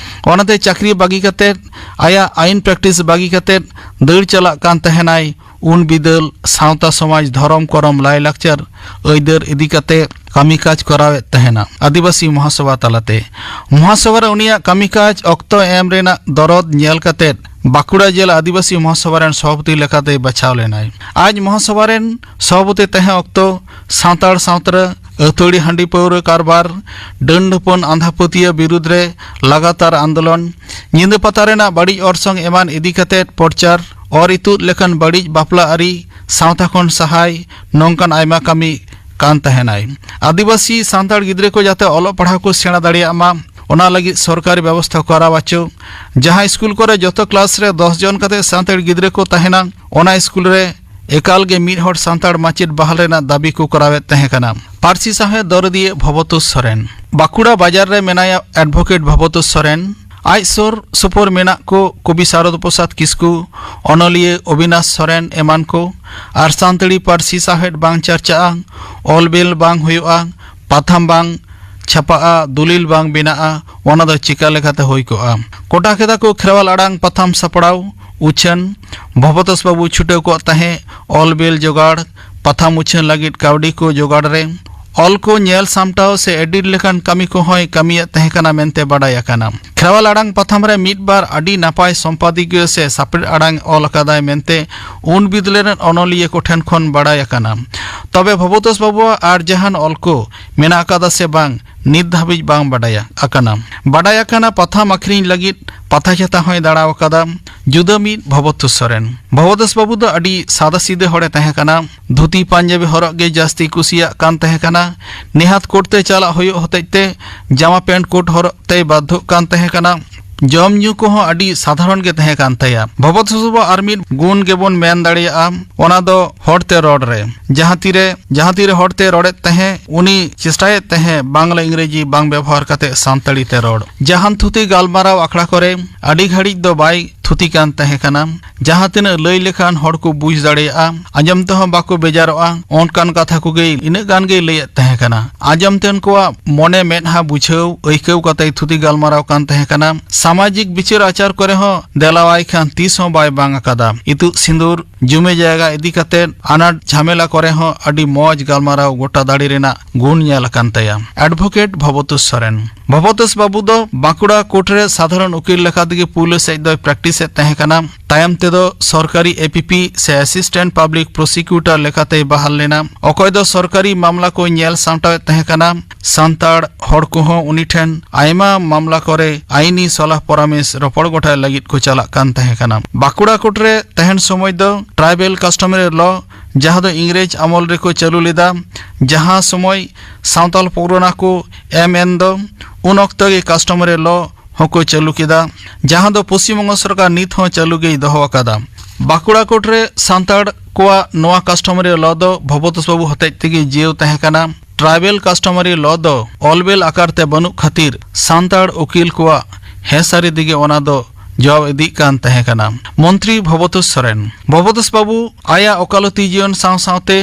ᱚᱱᱟᱛᱮ ᱪᱟᱹᱠᱨᱤ ᱵᱟᱹᱜᱤ ᱠᱟᱛᱮᱫ, ᱟᱭᱟᱜ ᱟᱭᱤᱱ ᱯᱨᱮᱠᱴᱤᱥ ᱵᱟᱹᱜᱤ ᱠᱟᱛᱮᱫ ᱫᱟᱹᱲ ᱪᱟᱞᱟᱜ ᱠᱟᱱ ᱛᱟᱦᱮᱱᱟᱭ᱾ ᱩᱱ ᱵᱤᱫᱟᱹᱞ ᱥᱟᱶᱛᱟ ᱥᱚᱢᱟᱡᱽ, ᱫᱷᱚᱨᱚᱢ ᱠᱚᱨᱚᱢ, ᱞᱟᱭᱞᱟᱠᱪᱟᱨ ᱟᱹᱭᱫᱟᱹᱨ ᱤᱫᱤ ᱠᱟᱛᱮ ᱠᱟᱹᱢᱤ ᱠᱟᱡᱽ ᱠᱚᱨᱟᱣᱮᱫ ᱛᱟᱦᱮᱱᱟ ᱟᱹᱫᱤᱵᱟᱹᱥᱤ ᱢᱚᱦᱟᱥᱚᱵᱷᱟ ᱛᱟᱞᱟᱛᱮ᱾ ᱢᱚᱦᱟᱥᱚᱵᱷᱟ ᱨᱮ ᱩᱱᱤᱭᱟᱜ ᱠᱟᱹᱢᱤ ᱠᱟᱡᱽ ᱚᱠᱛᱚ ᱮᱢ ᱨᱮᱱᱟᱜ ᱫᱚᱨᱚᱫ ᱧᱮᱞ ᱠᱟᱛᱮ ᱵᱟᱸᱠᱩᱲᱟ ᱡᱮᱞᱟ ᱟᱹᱫᱤᱵᱟᱹᱥᱤ ᱢᱚᱦᱟᱥᱚᱵᱷᱟ ᱨᱮᱱ ᱥᱚᱵᱷᱟᱯᱚᱛᱤ ᱞᱮᱠᱟᱛᱮ ᱵᱟᱪᱷᱟᱣ ᱞᱮᱱᱟᱭ᱾ ᱟᱡ ᱢᱚᱦᱟᱥᱚᱵᱷᱟ ᱨᱮᱱ ᱥᱚᱵᱷᱟᱯᱚᱛᱤ ᱛᱟᱦᱮᱸ ᱚᱠᱛᱚ ᱥᱟᱱᱛᱟᱲ ᱥᱟᱶᱛᱟ ᱨᱮ ᱟᱹᱛᱷᱟᱹᱲᱤ ᱦᱟᱺᱰᱤ ᱯᱟᱹᱣᱨᱟᱹ ᱠᱟᱨᱵᱟᱨ, ᱰᱟᱹᱱ ᱰᱷᱟᱹᱯᱚᱱ ᱟᱸᱫᱷᱟ ᱯᱟᱹᱛᱭᱟᱹᱣ ᱵᱤᱨᱩᱫᱽ ᱨᱮ ᱞᱟᱜᱟᱛᱟᱨ ᱟᱱᱫᱳᱞᱚᱱ, ᱧᱤᱫᱟᱹ ᱯᱟᱛᱟ ᱨᱮᱱᱟᱜ ᱵᱟᱹᱲᱤᱡ ᱚᱨᱥᱚᱝ ᱮᱢᱟᱱ ᱤᱫᱤ ᱠᱟᱛᱮ ᱯᱨᱚᱪᱟᱨ, ᱚᱨ ᱤᱛᱩᱫ ᱞᱮᱠᱟᱱ ᱵᱟᱹᱲᱤᱡ ᱵᱟᱯᱞᱟ ᱟᱹᱨᱤ, ᱥᱟᱶᱛᱟ ᱠᱷᱚᱱ ᱥᱟᱦᱟᱭ, ᱱᱚᱝᱠᱟᱱ ᱟᱭᱢᱟ ᱠᱟᱹᱢᱤ ᱠᱟᱱ ᱛᱟᱦᱮᱱᱟᱭ᱾ ᱟᱹᱫᱤᱵᱟᱹᱥᱤ ᱥᱟᱱᱛᱟᱲ ᱜᱤᱫᱽᱨᱟᱹ ᱠᱚ ᱡᱟᱛᱮ ᱚᱞᱚᱜ ᱯᱟᱲᱦᱟᱣ ᱠᱚ ᱥᱮᱬᱟ ᱫᱟᱲᱮᱭᱟᱜ ᱢᱟ, ᱚᱱᱟ ᱞᱟᱹᱜᱤᱫ ᱥᱚᱨᱠᱟᱨᱤ ᱵᱮᱵᱚᱥᱛᱷᱟ ᱠᱚᱨᱟᱣ ᱦᱚᱪᱚ᱾ ᱡᱟᱦᱟᱸ ᱥᱠᱩᱞ ᱠᱚᱨᱮ ᱡᱚᱛᱚ ᱠᱞᱟᱥ ᱨᱮ ᱫᱚᱥ ᱡᱚᱱ ᱠᱟᱛᱮ ᱥᱟᱱᱛᱟᱲ ᱜᱤᱫᱽᱨᱟᱹ ᱠᱚ ᱛᱟᱦᱮᱱᱟ, ᱚᱱᱟ ᱥᱠᱩᱞ ᱨᱮ ᱮᱠᱟᱞ ᱜᱮ ᱢᱤᱫ ᱦᱚᱲ ᱥᱟᱱᱛᱟᱲ ᱢᱟᱪᱮᱫ ᱵᱟᱦᱟᱞ ᱨᱮᱱᱟᱜ ᱫᱟᱹᱵᱤ ᱠᱚ ᱠᱚᱨᱟᱣᱮᱫ ᱛᱟᱦᱮᱸ ᱠᱟᱱᱟ᱾ ᱯᱟᱹᱨᱥᱤ ᱥᱟᱶᱦᱮᱫ ᱫᱚᱨᱚᱫᱤᱭᱟᱹ ᱵᱷᱚᱵᱚᱛᱳᱥ ᱥᱚᱨᱮᱱ᱾ ᱵᱟᱸᱠᱩᱲᱟ ᱵᱟᱡᱟᱨ ᱨᱮ ᱢᱮᱱᱟᱭᱟ ᱮᱰᱵᱷᱳᱠᱮᱴ ᱵᱷᱚᱵᱚᱛᱳᱥ ᱥᱚᱨᱮᱱ᱾ ᱟᱡ ᱥᱩᱨ ᱥᱩᱯᱩᱨ ᱢᱮᱱᱟᱜ ᱠᱚ ᱠᱚᱵᱤ ᱥᱟᱨᱚᱫ ᱯᱨᱚᱥᱟᱫᱽ ᱠᱤᱥᱠᱩ, ᱚᱱᱚᱞᱤᱭᱟᱹ ᱚᱵᱤᱱᱟᱥ ᱥᱚᱨᱮᱱ ᱮᱢᱟᱱ ᱠᱚ᱾ ᱟᱨ ᱥᱟᱱᱛᱟᱲᱤ ᱯᱟᱹᱨᱥᱤ ᱥᱟᱶᱦᱮᱫ ᱵᱟᱝ ᱪᱟᱨᱪᱟᱜᱼᱟ, ᱚᱞ ᱵᱤᱞ ᱵᱟᱝ ᱦᱩᱭᱩᱜᱼᱟ, ᱯᱟᱛᱷᱟᱢ ᱵᱟᱝ ᱪᱷᱟᱯᱟᱜᱼᱟ, ᱫᱩᱞᱤᱞ ᱵᱟᱝ ᱵᱮᱱᱟᱜᱼᱟ, ᱚᱱᱟ ᱫᱚ ᱪᱤᱠᱟ ᱞᱮᱠᱟᱛᱮ ᱦᱩᱭ ᱠᱚᱜᱼᱟ? ᱠᱚᱴᱟ ᱠᱮᱫᱟ ᱠᱚ ᱠᱷᱮᱨᱣᱟᱞ ᱟᱲᱟᱝ ᱯᱟᱛᱷᱟᱢ ᱥᱟᱯᱲᱟᱣ ᱩᱪᱷᱟᱹᱱ᱾ ᱵᱷᱚᱵᱚᱛᱳᱥ ᱵᱟᱹᱵᱩ ᱪᱷᱩᱴᱟᱹᱣ ᱠᱚᱜ ᱛᱟᱦᱮᱸᱫ ᱚᱞ ᱵᱤᱞ ᱡᱚᱜᱟᱲ, ᱯᱟᱛᱷᱟᱢ ᱩᱪᱷᱟᱹᱱ ᱞᱟᱹᱜᱤᱫ ᱠᱟᱹᱣᱰᱤ ᱠᱚ ᱡᱚᱜᱟᱲ ᱨᱮ᱾ ᱚᱞ ᱠᱚ ᱧᱮᱞ ᱥᱟᱢᱴᱟᱣ ᱥᱮ ᱮᱰᱤᱴ ᱞᱮᱠᱟᱱ ᱠᱟᱹᱢᱤ ᱠᱚᱦᱚᱸᱭ ᱠᱟᱹᱢᱤᱭᱮᱫ ᱛᱟᱦᱮᱸ ᱠᱟᱱᱟ ᱢᱮᱱᱛᱮ ᱵᱟᱰᱟᱭ ᱟᱠᱟᱱᱟ᱾ ᱠᱷᱮᱨᱣᱟᱞ ᱟᱲᱟᱝ ᱯᱟᱛᱷᱟᱢ ᱨᱮ ᱢᱤᱫ ᱵᱟᱨ ᱟᱹᱰᱤ ᱱᱟᱯᱟᱭ ᱥᱚᱢᱯᱟᱫᱤᱠᱤᱭᱟᱹ ᱥᱮ ᱥᱟᱯᱲᱮᱫ ᱟᱲᱟᱝ ᱚᱞ ᱟᱠᱟᱫᱟᱭ ᱢᱮᱱᱛᱮ ᱩᱱ ᱵᱤᱫᱟᱹᱞ ᱨᱮᱱ ᱚᱱᱚᱞᱤᱭᱟᱹ ᱠᱚᱴᱷᱮᱱ ᱠᱷᱚᱱ ᱵᱟᱰᱟᱭ ᱟᱠᱟᱱᱟ᱾ ᱛᱚᱵᱮ ᱵᱷᱚᱵᱚᱛᱳᱥ ᱵᱟᱹᱵᱩᱣᱟᱜ ᱟᱨ ᱡᱟᱦᱟᱱ ᱚᱞ ᱠᱚ ᱢᱮᱱᱟᱜ ᱟᱠᱟᱫᱟ ᱥᱮ ᱵᱟᱝ, ᱱᱤᱛ ᱫᱷᱟᱹᱵᱤᱡ ᱵᱟᱝ ᱵᱟᱰᱟᱭᱟ ᱟᱠᱟᱱᱟ᱾ ᱵᱟᱰᱟᱭ ᱟᱠᱟᱱᱟ, ᱯᱟᱛᱷᱟᱢ ᱟᱹᱠᱷᱨᱤᱧ ᱞᱟᱹᱜᱤᱫ ᱯᱟᱛᱟ ᱪᱷᱟᱛᱟ ᱦᱚᱸᱭ ᱫᱟᱬᱟ ᱟᱠᱟᱫᱟ᱾ ᱡᱩᱫᱟᱹ ᱢᱤᱫ ᱵᱷᱚᱵᱚᱛᱳᱥ ᱥᱚᱨᱮᱱ᱾ ᱵᱷᱚᱵᱚᱛᱳᱥ ᱵᱟᱹᱵᱩ ᱫᱚ ᱟᱹᱰᱤ ᱥᱟᱫᱟ ᱥᱤᱫᱟᱹ ᱦᱚᱲᱮ ᱛᱟᱦᱮᱸ ᱠᱟᱱᱟ᱾ ᱫᱷᱩᱛᱤ ᱯᱟᱧᱡᱟᱵᱤ ᱦᱚᱨᱚᱜ ᱜᱮ ᱡᱟᱹᱥᱛᱤ ᱠᱩᱥᱤᱭᱟᱜ ᱠᱟᱱ ᱛᱟᱦᱮᱸ ᱠᱟᱱᱟ᱾ ᱱᱮᱦᱟᱛ ᱠᱳᱴ ᱛᱮ ᱪᱟᱞᱟᱜ ᱦᱩᱭᱩᱜ ᱦᱚᱛᱮᱡ ᱛᱮ ᱡᱟᱢᱟ ᱯᱮᱱᱴ ᱠᱳᱴ ᱦᱚᱨᱚᱜ ᱛᱮᱭ ᱵᱟᱫᱽᱫᱷᱚᱜ ᱠᱟᱱ ᱛᱟᱦᱮᱸ ᱠᱟᱱᱟ᱾ ᱡᱚᱢ ᱧᱩ ᱠᱚᱦᱚᱸ ᱟᱹᱰᱤ ᱥᱟᱫᱷᱟᱨᱚᱱ ᱜᱮ ᱛᱟᱦᱮᱸ ᱠᱟᱱ ᱛᱟᱭᱟ᱾ ᱵᱷᱚᱵᱚᱛᱳᱥ ᱵᱟᱹᱵᱩᱣᱟᱜ ᱟᱨ ᱢᱤᱫ ᱜᱩᱱ ᱜᱮᱵᱚᱱ ᱢᱮᱱ ᱫᱟᱲᱮᱭᱟᱜᱼᱟ, ᱚᱱᱟ ᱫᱚ ᱦᱚᱲᱛᱮ ᱨᱚᱲ ᱨᱮ᱾ ᱡᱟᱦᱟᱸ ᱛᱤᱨᱮ, ᱡᱟᱦᱟᱸ ᱛᱤᱨᱮ ᱦᱚᱲᱛᱮ ᱨᱚᱲᱮᱫ ᱛᱟᱦᱮᱸ, ᱩᱱᱤ ᱪᱮᱥᱴᱟᱭᱮᱫ ᱛᱟᱦᱮᱸ ᱵᱟᱝᱞᱟ ᱤᱝᱨᱮᱡᱤ ᱵᱟᱝ ᱵᱮᱵᱚᱦᱟᱨ ᱠᱟᱛᱮ ᱥᱟᱱᱛᱟᱲᱤ ᱛᱮ ᱨᱚᱲ᱾ ᱡᱟᱦᱟᱱ ᱛᱷᱩᱛᱤ ᱜᱟᱞᱢᱟᱨᱟᱣ ᱟᱠᱷᱲᱟ ᱠᱚᱨᱮ ᱟᱹᱰᱤ ᱜᱷᱟᱹᱲᱤᱡ ᱫᱚ ᱵᱟᱭ ᱛᱷᱩᱛᱤ ᱠᱟᱱ ᱛᱟᱦᱮᱸ ᱠᱟᱱᱟ᱾ ᱡᱟᱦᱟᱸ ᱛᱤᱱᱟᱹᱜ ᱞᱟᱹᱭ ᱞᱮᱠᱷᱟᱱ ᱦᱚᱲ ᱠᱚ ᱵᱩᱡᱽ ᱫᱟᱲᱮᱭᱟᱜᱼᱟ, ᱟᱸᱡᱚᱢ ᱛᱮᱦᱚᱸ ᱵᱟᱠᱚ ᱵᱮᱡᱟᱨᱚᱜᱼᱟ, ᱚᱱᱠᱟᱱ ᱠᱟᱛᱷᱟ ᱠᱚᱜᱮ ᱤᱱᱟᱹᱜ ᱜᱟᱱ ᱜᱮᱭ ᱞᱟᱹᱭᱮᱫ ᱛᱟᱦᱮᱸ ᱠᱟᱱᱟ᱾ ᱟᱸᱡᱚᱢ ᱛᱮᱱ ᱠᱚᱣᱟᱜ ᱢᱚᱱᱮ ᱢᱮᱫᱦᱟ ᱵᱩᱡᱷᱟᱹᱣ ᱟᱹᱭᱠᱟᱹᱣ ᱠᱟᱛᱮᱭ ᱛᱷᱩᱛᱤ ᱜᱟᱞᱢᱟᱨᱟᱣ ᱠᱟᱱ ᱛᱟᱦᱮᱸ ᱠᱟᱱᱟ᱾ ᱥᱟᱢᱟᱡᱤᱠ ᱵᱤᱪᱟᱹᱨ ᱟᱪᱟᱨ ᱠᱚᱨᱮ ᱦᱚᱸ ᱫᱮᱞᱟᱣᱟᱭ ᱠᱷᱟᱱ ᱛᱤᱥ ᱦᱚᱸ ᱵᱟᱭ ᱵᱟᱝ ᱟᱠᱟᱫᱟ᱾ ᱤᱛᱩᱫ ᱥᱤᱸᱫᱩᱨ, ᱡᱩᱢᱤ ᱡᱟᱭᱜᱟ ᱤᱫᱤ ᱠᱟᱛᱮ ᱟᱱᱟᱴ ᱡᱷᱟᱢᱮᱞᱟ ᱠᱚᱨᱮ ᱦᱚᱸ ᱟᱹᱰᱤ ᱢᱚᱡᱽ ᱜᱟᱞᱢᱟᱨᱟᱣ ᱜᱚᱴᱟ ᱫᱟᱲᱮ ᱨᱮᱱᱟᱜ ᱜᱩᱱ ᱧᱮᱞ ᱟᱠᱟᱱ ᱛᱟᱭᱟ᱾ ᱮᱰᱵᱷᱳᱠᱮᱴ ᱵᱷᱚᱵᱚᱛᱳᱥ ᱥᱚᱨᱮᱱ᱾ ᱵᱷᱚᱵᱚᱛᱳᱥ ᱵᱟᱹᱵᱩ ᱫᱚ ᱵᱟᱸᱠᱩᱲᱟ ᱠᱳᱨᱴ ᱨᱮ ᱥᱟᱫᱷᱟᱨᱚᱱ ᱩᱠᱤᱞ ᱞᱮᱠᱟ ᱛᱮᱜᱮ ᱯᱩᱭᱞᱩ ᱥᱮᱫ ᱫᱚᱭ ᱯᱨᱮᱠᱴᱤᱥ ᱮᱫ ᱛᱟᱦᱮᱸ ᱠᱟᱱᱟ᱾ ᱛᱟᱭᱚᱢ ᱛᱮᱫᱚ ᱥᱚᱨᱠᱟᱨᱤ ᱮ ᱯᱤ ᱯᱤ ᱥᱮ ᱮᱥᱤᱥᱴᱮᱱᱴ ᱯᱟᱵᱽᱞᱤᱠ ᱯᱨᱚᱥᱤᱠᱤᱭᱩᱴᱚᱨ ᱞᱮᱠᱟᱛᱮᱭ ᱵᱟᱦᱟᱞ ᱞᱮᱱᱟ᱾ ᱚᱠᱚᱭ ᱫᱚ ᱥᱚᱨᱠᱟᱨᱤ ᱢᱟᱢᱞᱟ ᱠᱚᱭ ᱧᱮᱞ ᱥᱟᱢᱴᱟᱣᱮᱫ ᱛᱟᱦᱮᱸ ᱠᱟᱱᱟ᱾ ᱥᱟᱱᱛᱟᱲ ᱦᱚᱲ ᱠᱚᱦᱚᱸ ᱩᱱᱤ ᱴᱷᱮᱱ ᱟᱭᱢᱟ ᱢᱟᱢᱞᱟ ᱠᱚᱨᱮ ᱟᱭᱤᱱᱤ ᱥᱚᱞᱟᱦ ᱯᱚᱨᱟᱢᱮᱥ ᱨᱚᱯᱚᱲ ᱜᱚᱴᱟᱭ ᱞᱟᱹᱜᱤᱫ ᱠᱚ ᱪᱟᱞᱟᱜ ᱠᱟᱱ ᱛᱟᱦᱮᱸ ᱠᱟᱱᱟ᱾ ᱵᱟᱸᱠᱩᱲᱟ ᱠᱳᱨᱴ ᱨᱮ ᱛᱟᱦᱮᱱ ᱥᱚᱢᱚᱭ ᱫᱚ ᱴᱨᱟᱭᱵᱮᱞ ᱠᱟᱥᱴᱚᱢᱟᱨᱤ ᱞᱚ, ᱡᱟᱦᱟᱸ ᱫᱚ ᱤᱝᱨᱮᱡᱽ ᱟᱢᱚᱞ ᱨᱮᱠᱚ ᱪᱟᱹᱞᱩ ᱞᱮᱫᱟ, ᱡᱟᱦᱟᱸ ᱥᱚᱢᱚᱭ ᱥᱟᱶᱛᱟᱞ ᱯᱚᱨᱜᱚᱱᱟ ᱠᱚ ᱮᱢ ᱮᱱ ᱫᱚ, ᱩᱱ ᱚᱠᱛᱚ ᱜᱮ ᱠᱟᱥᱴᱚᱢᱟᱨᱤ ᱞᱚ ᱦᱚᱸᱠᱚ ᱪᱟᱹᱞᱩ ᱠᱮᱫᱟ, ᱡᱟᱦᱟᱸ ᱫᱚ ᱯᱚᱥᱪᱤᱢ ᱵᱚᱝᱜᱚ ᱥᱚᱨᱠᱟᱨ ᱱᱤᱛ ᱦᱚᱸ ᱪᱟᱹᱞᱩ ᱜᱮᱭ ᱫᱚᱦᱚ ᱟᱠᱟᱫᱟ᱾ ᱵᱟᱸᱠᱩᱲᱟ ᱠᱳᱨᱴ ᱨᱮ ᱥᱟᱱᱛᱟᱲ ᱠᱚᱣᱟᱜ ᱱᱚᱣᱟ customary law ᱫᱚ ᱵᱷᱚᱵᱚᱛᱳᱥ ᱵᱟᱵᱩ ᱦᱚᱛᱮᱡ ᱛᱮᱜᱮ ᱡᱤᱭᱟᱹᱣ ᱛᱟᱦᱮᱸ ᱠᱟᱱᱟ᱾ Tribal customary law ᱫᱚ ᱚᱞᱵᱮᱞ ᱟᱠᱟᱨ ᱛᱮ ᱵᱟᱹᱱᱩᱜ ᱠᱷᱟᱹᱛᱤᱨ ᱥᱟᱱᱛᱟᱲ ᱩᱠᱤᱞ ᱠᱚᱣᱟᱜ ᱦᱮᱸ ᱥᱟᱹᱨᱤ ᱛᱮᱜᱮ ᱚᱱᱟ ᱫᱚ ᱡᱚᱵᱟᱵ ᱤᱫᱤᱜ ᱠᱟᱱ ᱛᱟᱦᱮᱸ ᱠᱟᱱᱟ᱾ ᱢᱚᱱᱛᱨᱤ ᱵᱷᱚᱵᱚᱛᱳᱥ ᱥᱚᱨᱮᱱ᱾ ᱵᱷᱚᱵᱚᱛᱳᱥ ᱵᱟᱵᱩ ᱟᱭᱟᱜ ᱚᱠᱟᱞᱚᱛᱤ ᱡᱤᱭᱚᱱ ᱥᱟᱶ ᱥᱟᱶᱛᱮ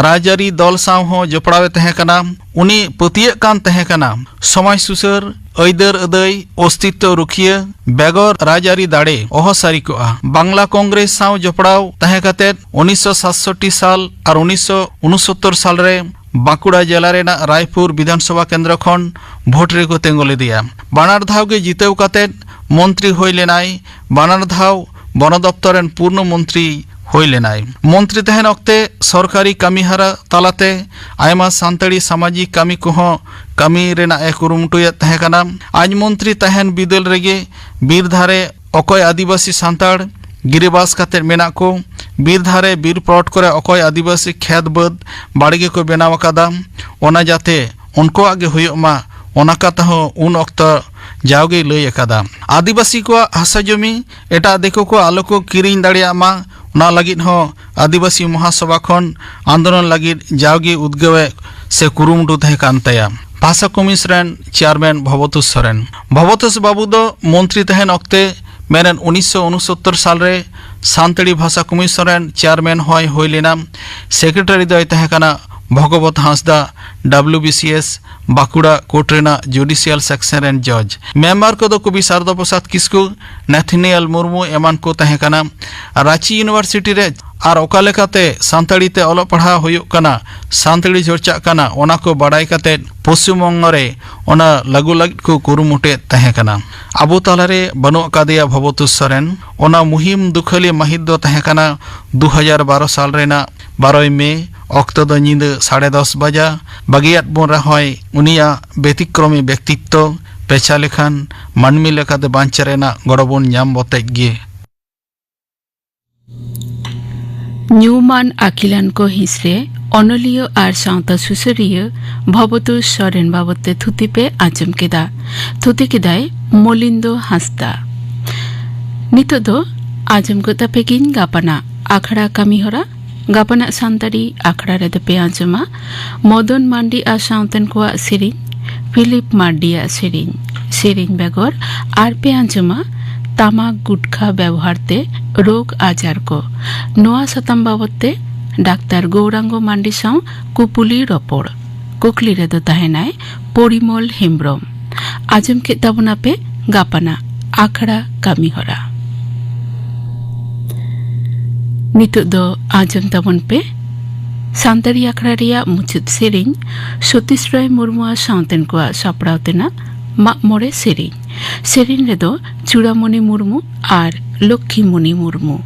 ᱨᱟᱡᱽᱟᱹᱨᱤ ᱫᱚᱞ ᱥᱟᱶ ᱦᱚᱸ ᱡᱚᱯᱲᱟᱣ ᱮ ᱛᱟᱦᱮᱸ ᱠᱟᱱᱟ᱾ ᱩᱱᱤ ᱯᱟᱹᱛᱭᱟᱹᱜ ᱠᱟᱱ ᱛᱟᱦᱮᱸ ᱠᱟᱱᱟ ᱥᱚᱢᱟᱡᱽ ᱥᱩᱥᱟᱹᱨ, ᱟᱹᱭᱫᱟᱹᱨ ᱟᱹᱫᱟᱹᱭ, ᱚᱥᱛᱤᱛᱛᱚ ᱨᱩᱠᱷᱤᱭᱟᱹ ᱵᱮᱜᱚᱨ ᱨᱟᱡᱽᱟᱹᱨᱤ ᱫᱟᱲᱮ ᱚᱦᱚ ᱥᱟᱹᱨᱤ ᱠᱚᱜᱼᱟ᱾ ᱵᱟᱝᱞᱟ ᱠᱚᱝᱜᱨᱮᱥ ᱥᱟᱶ ᱡᱚᱯᱲᱟᱣ ᱛᱟᱦᱮᱸ ᱠᱟᱛᱮ ᱩᱱᱤᱥᱥᱚ ᱥᱟᱛᱥᱚᱴᱴᱤ ᱥᱟᱞ ᱟᱨ ᱩᱱᱤᱥᱥᱚ ᱩᱱᱩᱥᱚᱛᱛᱚᱨ ᱥᱟᱞ ᱨᱮ ᱵᱟᱸᱠᱩᱲᱟ ᱡᱮᱞᱟ ᱨᱮᱱᱟᱜ ᱨᱟᱭᱯᱩᱨ ᱵᱤᱫᱷᱟᱱ ᱥᱚᱵᱷᱟ ᱠᱮᱱᱫᱨᱚ ᱠᱷᱚᱱ ᱵᱷᱳᱴ ᱨᱮᱠᱚ ᱛᱤᱸᱜᱩ ᱞᱮᱫᱮᱭᱟ᱾ ᱵᱟᱱᱟᱨ ᱫᱷᱟᱣ ᱜᱮ ᱡᱤᱛᱟᱹᱣ ᱠᱟᱛᱮ ᱢᱚᱱᱛᱨᱤ ᱦᱩᱭ ᱞᱮᱱᱟᱭ᱾ ᱵᱟᱱᱟᱨ ᱫᱷᱟᱣ ᱵᱚᱱᱚ ᱫᱚᱯᱛᱚᱨ ᱨᱮᱱ ᱯᱩᱨᱱᱚ ᱢᱚᱱᱛᱨᱤ ᱦᱩᱭ ᱞᱮᱱᱟᱭ᱾ ᱢᱚᱱᱛᱨᱤ ᱛᱟᱦᱮᱱ ᱚᱠᱛᱮ ᱥᱚᱨᱠᱟᱨᱤ ᱠᱟᱹᱢᱤᱦᱚᱨᱟ ᱛᱟᱞᱟᱛᱮ ᱟᱭᱢᱟ ᱥᱟᱱᱛᱟᱲᱤ ᱥᱟᱢᱟᱡᱤᱠ ᱠᱟᱹᱢᱤ ᱠᱚᱦᱚᱸ ᱠᱟᱹᱢᱤ ᱨᱮᱱᱟᱜ ᱮ ᱠᱩᱨᱩᱢᱩᱴᱩᱭᱮᱫ ᱛᱟᱦᱮᱸ ᱠᱟᱱᱟ᱾ ᱟᱡ ᱢᱚᱱᱛᱨᱤ ᱛᱟᱦᱮᱱ ᱵᱤᱫᱟᱹᱞ ᱨᱮᱜᱮ ᱵᱤᱨ ᱫᱷᱟᱨᱮ ᱚᱠᱚᱭ ᱟᱹᱫᱤᱵᱟᱹᱥᱤ ᱥᱟᱱᱛᱟᱲ ᱜᱤᱨᱟᱹᱵᱟᱥ ᱠᱟᱛᱮ ᱢᱮᱱᱟᱜ ᱠᱚ, ᱵᱤᱨ ᱫᱷᱟᱨᱮ ᱵᱤᱨ plot ᱠᱚᱨᱮ ᱚᱠᱚᱭ ᱟᱹᱫᱤᱵᱟᱹᱥᱤ ᱠᱷᱮᱛ ᱵᱟᱹᱫᱽ ᱵᱟᱲᱜᱮ ᱠᱚ ᱵᱮᱱᱟᱣ ᱟᱠᱟᱫᱟ, ᱚᱱᱟ ᱡᱟᱛᱮ ᱩᱱᱠᱩᱣᱟᱜ ᱜᱮ ᱦᱩᱭᱩᱜ ᱢᱟ, ᱚᱱᱟ ᱠᱟᱛᱷᱟ ᱦᱚᱸ ᱩᱱ ᱚᱠᱛᱚ ᱡᱟᱣᱜᱮᱭ ᱞᱟᱹᱭ ᱟᱠᱟᱫᱟ᱾ ᱟᱹᱫᱤᱵᱟᱹᱥᱤ ᱠᱚᱣᱟᱜ ᱦᱟᱥᱟ ᱡᱚᱢᱤ ᱮᱴᱟᱜ ᱫᱤᱠᱩ ᱠᱚ ᱟᱞᱚ ᱠᱚ ᱠᱤᱨᱤᱧ ᱫᱟᱲᱮᱭᱟᱜ ᱢᱟ, ᱚᱱᱟ ᱞᱟᱹᱜᱤᱫ ᱦᱚᱸ ᱟᱹᱫᱤᱵᱟᱹᱥᱤ ᱢᱚᱦᱟᱥᱚᱵᱷᱟ ᱠᱷᱚᱱ ᱟᱱᱫᱳᱞᱚᱱ ᱞᱟᱹᱜᱤᱫ ᱡᱟᱣᱜᱮ ᱩᱫᱽᱜᱟᱹᱣ ᱮ ᱥᱮ ᱠᱩᱨᱩᱢᱩᱴᱩ ᱛᱟᱦᱮᱸ ᱠᱟᱱ ᱛᱟᱭᱟ᱾ ᱵᱷᱟᱥᱟ ᱠᱚᱢᱤᱥᱚᱱ ᱨᱮᱱ ᱪᱮᱭᱟᱨᱢᱮᱱ ᱵᱷᱚᱵᱚᱛᱳᱥ ᱥᱚᱨᱮᱱ᱾ ᱵᱷᱚᱵᱚᱛᱳᱥ ᱵᱟᱵᱩ ᱫᱚ ᱢᱚᱱᱛᱨᱤ ᱛᱟᱦᱮᱱ ᱚᱠᱛᱮ ᱢᱮᱱᱮᱫ ᱩᱱᱤᱥᱥᱚ ᱩᱱᱩᱥᱚᱛᱛᱚᱨ ᱥᱟᱞ ᱨᱮ ᱥᱟᱱᱛᱟᱲᱤ ᱵᱷᱟᱥᱟ ᱠᱚᱢᱤᱥᱚᱱ ᱨᱮᱱ ᱪᱮᱭᱟᱨᱢᱮᱱ ᱦᱚᱸᱭ ᱦᱩᱭ ᱞᱮᱱᱟ᱾ ᱥᱮᱠᱨᱮᱴᱟᱨᱤ ᱫᱚᱭ ᱛᱟᱦᱮᱸ ᱠᱟᱱᱟ ᱵᱷᱚᱜᱚᱵᱚᱛ ᱦᱟᱸᱥᱫᱟ, W B C S Bankura court ᱨᱮᱱᱟᱜ ᱡᱩᱰᱤᱥᱤᱭᱟᱞ ᱥᱮᱠᱥᱚᱱ ᱨᱮᱱ ᱡᱚᱡᱽ᱾ ᱢᱮᱢᱵᱟᱨ ᱠᱚᱫᱚ ᱠᱚᱵᱤ ᱥᱟᱨᱚᱫᱟ ᱯᱨᱚᱥᱟᱫᱽ ᱠᱤᱥᱠᱩ, ᱱᱟᱛᱷᱟᱱᱤᱭᱟᱞ ᱢᱩᱨᱢᱩ ᱮᱢᱟᱱ ᱠᱚ ᱛᱟᱦᱮᱸ ᱠᱟᱱᱟ᱾ ᱨᱟᱸᱪᱤ ᱤᱭᱩᱱᱤᱵᱷᱟᱨᱥᱤᱴᱤ ᱨᱮ ᱟᱨ ᱚᱠᱟ ᱞᱮᱠᱟᱛᱮ ᱥᱟᱱᱛᱟᱲᱤ ᱛᱮ ᱚᱞᱚᱜ ᱯᱟᱲᱦᱟᱣ ᱦᱩᱭᱩᱜ ᱠᱟᱱᱟ, ᱥᱟᱱᱛᱟᱲᱤ ᱪᱚᱨᱪᱟᱜ ᱠᱟᱱᱟ, ᱚᱱᱟ ᱠᱚ ᱵᱟᱲᱟᱭ ᱠᱟᱛᱮ ᱯᱚᱥᱪᱤᱢ ᱵᱚᱝᱜᱚ ᱨᱮ ᱚᱱᱟ ᱞᱟᱹᱜᱩ ᱞᱟᱹᱜᱤᱫ ᱠᱚ ᱠᱩᱨᱩᱢᱩᱴᱩᱭᱮᱫ ᱛᱟᱦᱮᱸ ᱠᱟᱱᱟ᱾ ᱟᱵᱚ ᱛᱟᱞᱟᱨᱮ ᱵᱟᱹᱱᱩᱜ ᱟᱠᱟᱫᱮᱭᱟ ᱵᱷᱚᱵᱚᱛᱳᱥ ᱥᱚᱨᱮᱱ᱾ ᱚᱱᱟ ᱢᱩᱦᱤᱢ ᱫᱩᱠᱷᱟᱹᱞᱤ ᱢᱟᱹᱦᱤᱛ ᱫᱚ ᱛᱟᱦᱮᱸ ᱠᱟᱱᱟ ᱫᱩ ᱦᱟᱡᱟᱨ ᱵᱟᱨᱚ ᱥᱟᱞ ᱨᱮᱱᱟᱜ ᱵᱟᱨᱚᱭ ᱢᱮ, ᱚᱠᱛᱚ ᱫᱚ ᱧᱤᱫᱟᱹ ᱥᱟᱲᱮ ᱫᱚᱥ ᱵᱟᱡᱟ᱾ ᱵᱟᱹᱜᱤᱭᱟᱫ ᱵᱚᱱ ᱨᱮᱦᱚᱸᱭ ᱩᱱᱤᱭᱟᱜ ᱵᱮᱛᱤᱠᱨᱚᱢᱤ ᱵᱮᱠᱛᱤᱛᱛᱚ ᱯᱮᱪᱷᱟ ᱞᱮᱠᱷᱟᱱ ᱢᱟᱹᱱᱢᱤ ᱞᱮᱠᱟᱛᱮ ᱵᱟᱧᱪᱟᱣ ᱨᱮᱱᱟᱜ ᱜᱚᱲᱚ ᱵᱚᱱ ᱧᱟᱢ ᱵᱚᱛᱮᱡ ᱜᱮ᱾ ᱧᱩᱢᱟᱱ ᱟᱹᱠᱤᱞᱟᱱ ᱠᱚ ᱦᱤᱸᱥ ᱨᱮ ᱚᱱᱚᱞᱤᱭᱟᱹ ᱟᱨ ᱥᱟᱶᱛᱟ ᱥᱩᱥᱟᱹᱨᱤᱭᱟᱹ ᱵᱷᱚᱵᱚᱛᱳᱥ ᱥᱚᱨᱮᱱ ᱵᱟᱵᱚᱫ ᱛᱮ ᱛᱷᱩᱛᱤ ᱯᱮ ᱟᱸᱡᱚᱢ ᱠᱮᱫᱟ᱾ ᱛᱷᱩᱛᱤ ᱠᱮᱫᱟᱭ ᱢᱚᱞᱤᱱᱫᱚ ᱦᱟᱸᱥᱫᱟ᱾ ᱱᱤᱛᱚᱜ ᱫᱚ ᱟᱸᱡᱚᱢ ᱜᱚᱫ ᱟᱯᱮ ᱜᱤᱧ ᱜᱟᱯᱟᱱᱟᱜ ᱟᱠᱷᱲᱟ ᱠᱟᱹᱢᱤ ᱦᱚᱨᱟ᱾ ᱜᱟᱯᱟᱱᱟᱜ ᱥᱟᱱᱛᱟᱲᱤ ᱟᱠᱷᱲᱟ ᱨᱮᱫᱚ ᱯᱮ ᱟᱸᱡᱚᱢᱟ ᱢᱚᱫᱚᱱ ᱢᱟᱱᱰᱤ ᱟᱨ ᱥᱟᱶᱛᱮᱱ ᱠᱚᱣᱟᱜ ᱥᱮᱨᱮᱧ, ᱯᱷᱤᱞᱤᱯ ᱢᱟᱨᱰᱤᱭᱟᱜ ᱥᱮᱨᱮᱧ, ᱥᱮᱨᱮᱧ ᱵᱮᱜᱚᱨ ᱟᱨ ᱯᱮ ᱟᱸᱡᱚᱢᱟ ᱛᱟᱢᱟᱠ ᱜᱩᱴᱠᱷᱟ ᱵᱮᱵᱚᱦᱟᱨ ᱛᱮ ᱨᱳᱜᱽ ᱟᱡᱟᱨ ᱠᱚ᱾ ᱱᱚᱣᱟ ᱥᱟᱛᱟᱢ ᱵᱟᱵᱚᱫ ᱛᱮ ᱰᱟᱠᱛᱟᱨ ᱜᱳᱣᱨᱟᱝᱜᱚ ᱢᱟᱱᱰᱤ ᱥᱟᱶ ᱠᱩᱯᱩᱞᱤ ᱨᱚᱯᱚᱲ᱾ ᱠᱩᱠᱞᱤ ᱨᱮᱫᱚ ᱛᱟᱦᱮᱱᱟᱭ ᱯᱚᱨᱤᱢᱚᱞ ᱦᱮᱢᱵᱽᱨᱚᱢ᱾ ᱟᱸᱡᱚᱢ ᱠᱮᱫ ᱛᱟᱵᱚᱱᱟᱯᱮ ᱜᱟᱯᱟᱱᱟᱜ ᱟᱠᱷᱲᱟ ᱠᱟᱹᱢᱤ ᱦᱚᱨᱟ᱾ ᱱᱤᱛᱚᱜ ᱫᱚ ᱟᱸᱡᱚᱢ ᱛᱟᱵᱚᱱ ᱯᱮ ᱥᱟᱱᱛᱟᱲᱤ ᱟᱠᱷᱲᱟ ᱨᱮᱭᱟᱜ ᱢᱩᱪᱟᱹᱫ ᱥᱮᱨᱮᱧ, ᱥᱚᱛᱤᱥ ᱨᱚᱭ ᱢᱩᱨᱢᱩ ᱟᱨ ᱥᱟᱶᱛᱮᱱ ᱠᱚᱣᱟᱜ ᱥᱟᱯᱲᱟᱣ ᱛᱮᱱᱟᱜ ᱢᱟᱜ ᱢᱚᱬᱮ ᱥᱮᱨᱮᱧ᱾ ᱥᱮᱨᱮᱧ ᱨᱮᱫᱚ ᱪᱩᱲᱟᱢᱚᱱᱤ ᱢᱩᱨᱢᱩ ᱟᱨ ᱞᱚᱠᱠᱷᱤᱢᱚᱱᱤ ᱢᱩᱨᱢᱩ᱾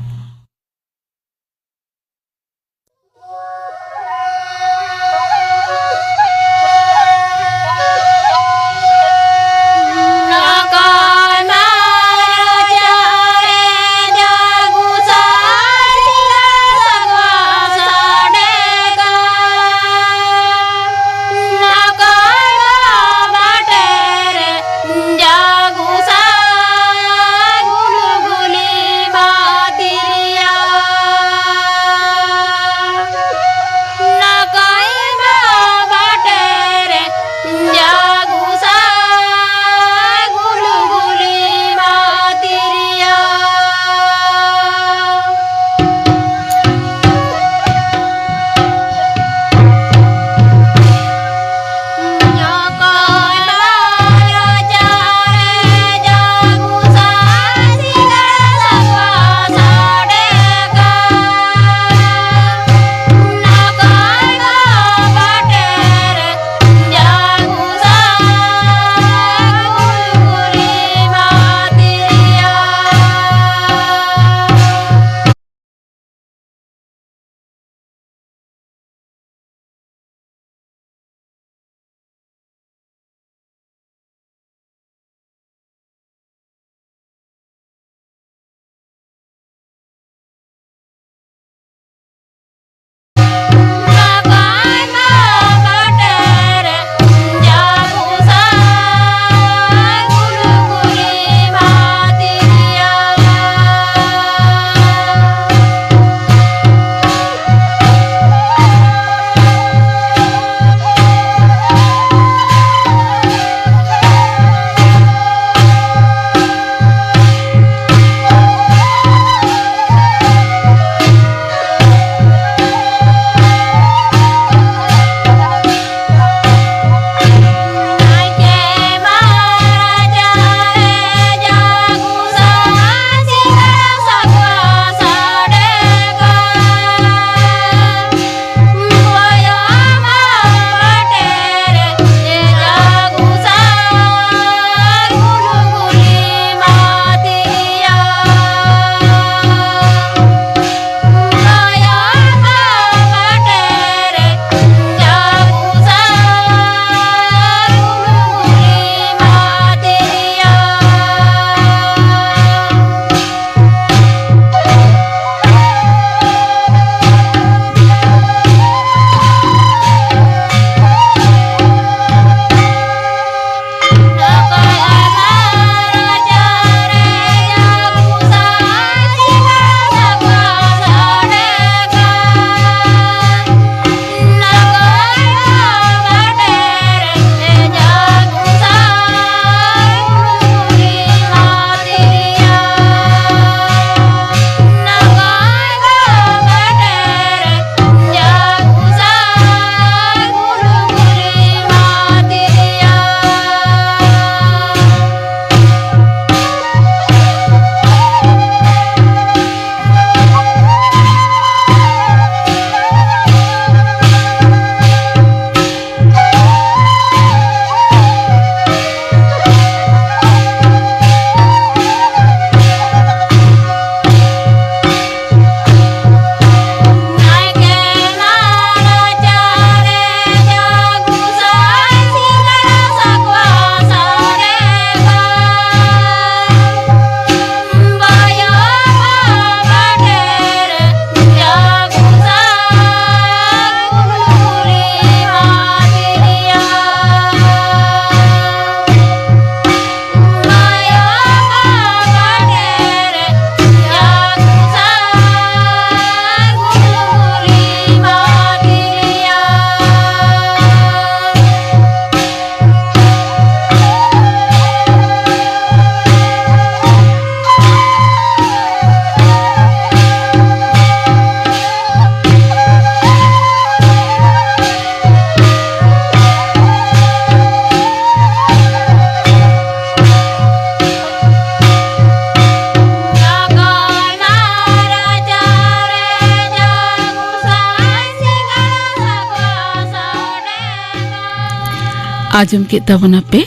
ᱟᱸᱡᱚᱢ ᱠᱮᱫ ᱛᱟᱵᱚᱱᱟᱯᱮ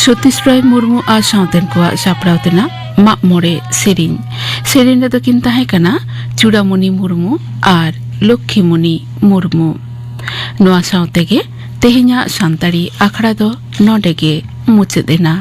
ᱥᱚᱛᱤᱥ ᱨᱚᱭ ᱢᱩᱨᱢᱩ ᱟᱨ ᱥᱟᱶᱛᱮᱱ ᱠᱚᱣᱟᱜ ᱥᱟᱯᱲᱟᱣ ᱛᱮᱱᱟᱜ ᱢᱟᱜ ᱢᱚᱬᱮ ᱥᱮᱨᱮᱧ᱾ ᱥᱮᱨᱮᱧ ᱨᱮᱫᱚ ᱠᱤᱱ ᱛᱟᱦᱮᱸ ᱠᱟᱱᱟ ᱪᱩᱲᱟᱢᱩᱱᱤ ᱢᱩᱨᱢᱩ ᱟᱨ ᱞᱚᱠᱠᱷᱤᱢᱩᱱᱤ ᱢᱩᱨᱢᱩ᱾ ᱱᱚᱣᱟ ᱥᱟᱶ ᱛᱮᱜᱮ ᱛᱮᱦᱮᱧᱟᱜ ᱥᱟᱱᱛᱟᱲᱤ ᱟᱠᱷᱲᱟ ᱫᱚ ᱱᱚᱰᱮ ᱜᱮ ᱢᱩᱪᱟᱹᱫ ᱮᱱᱟ᱾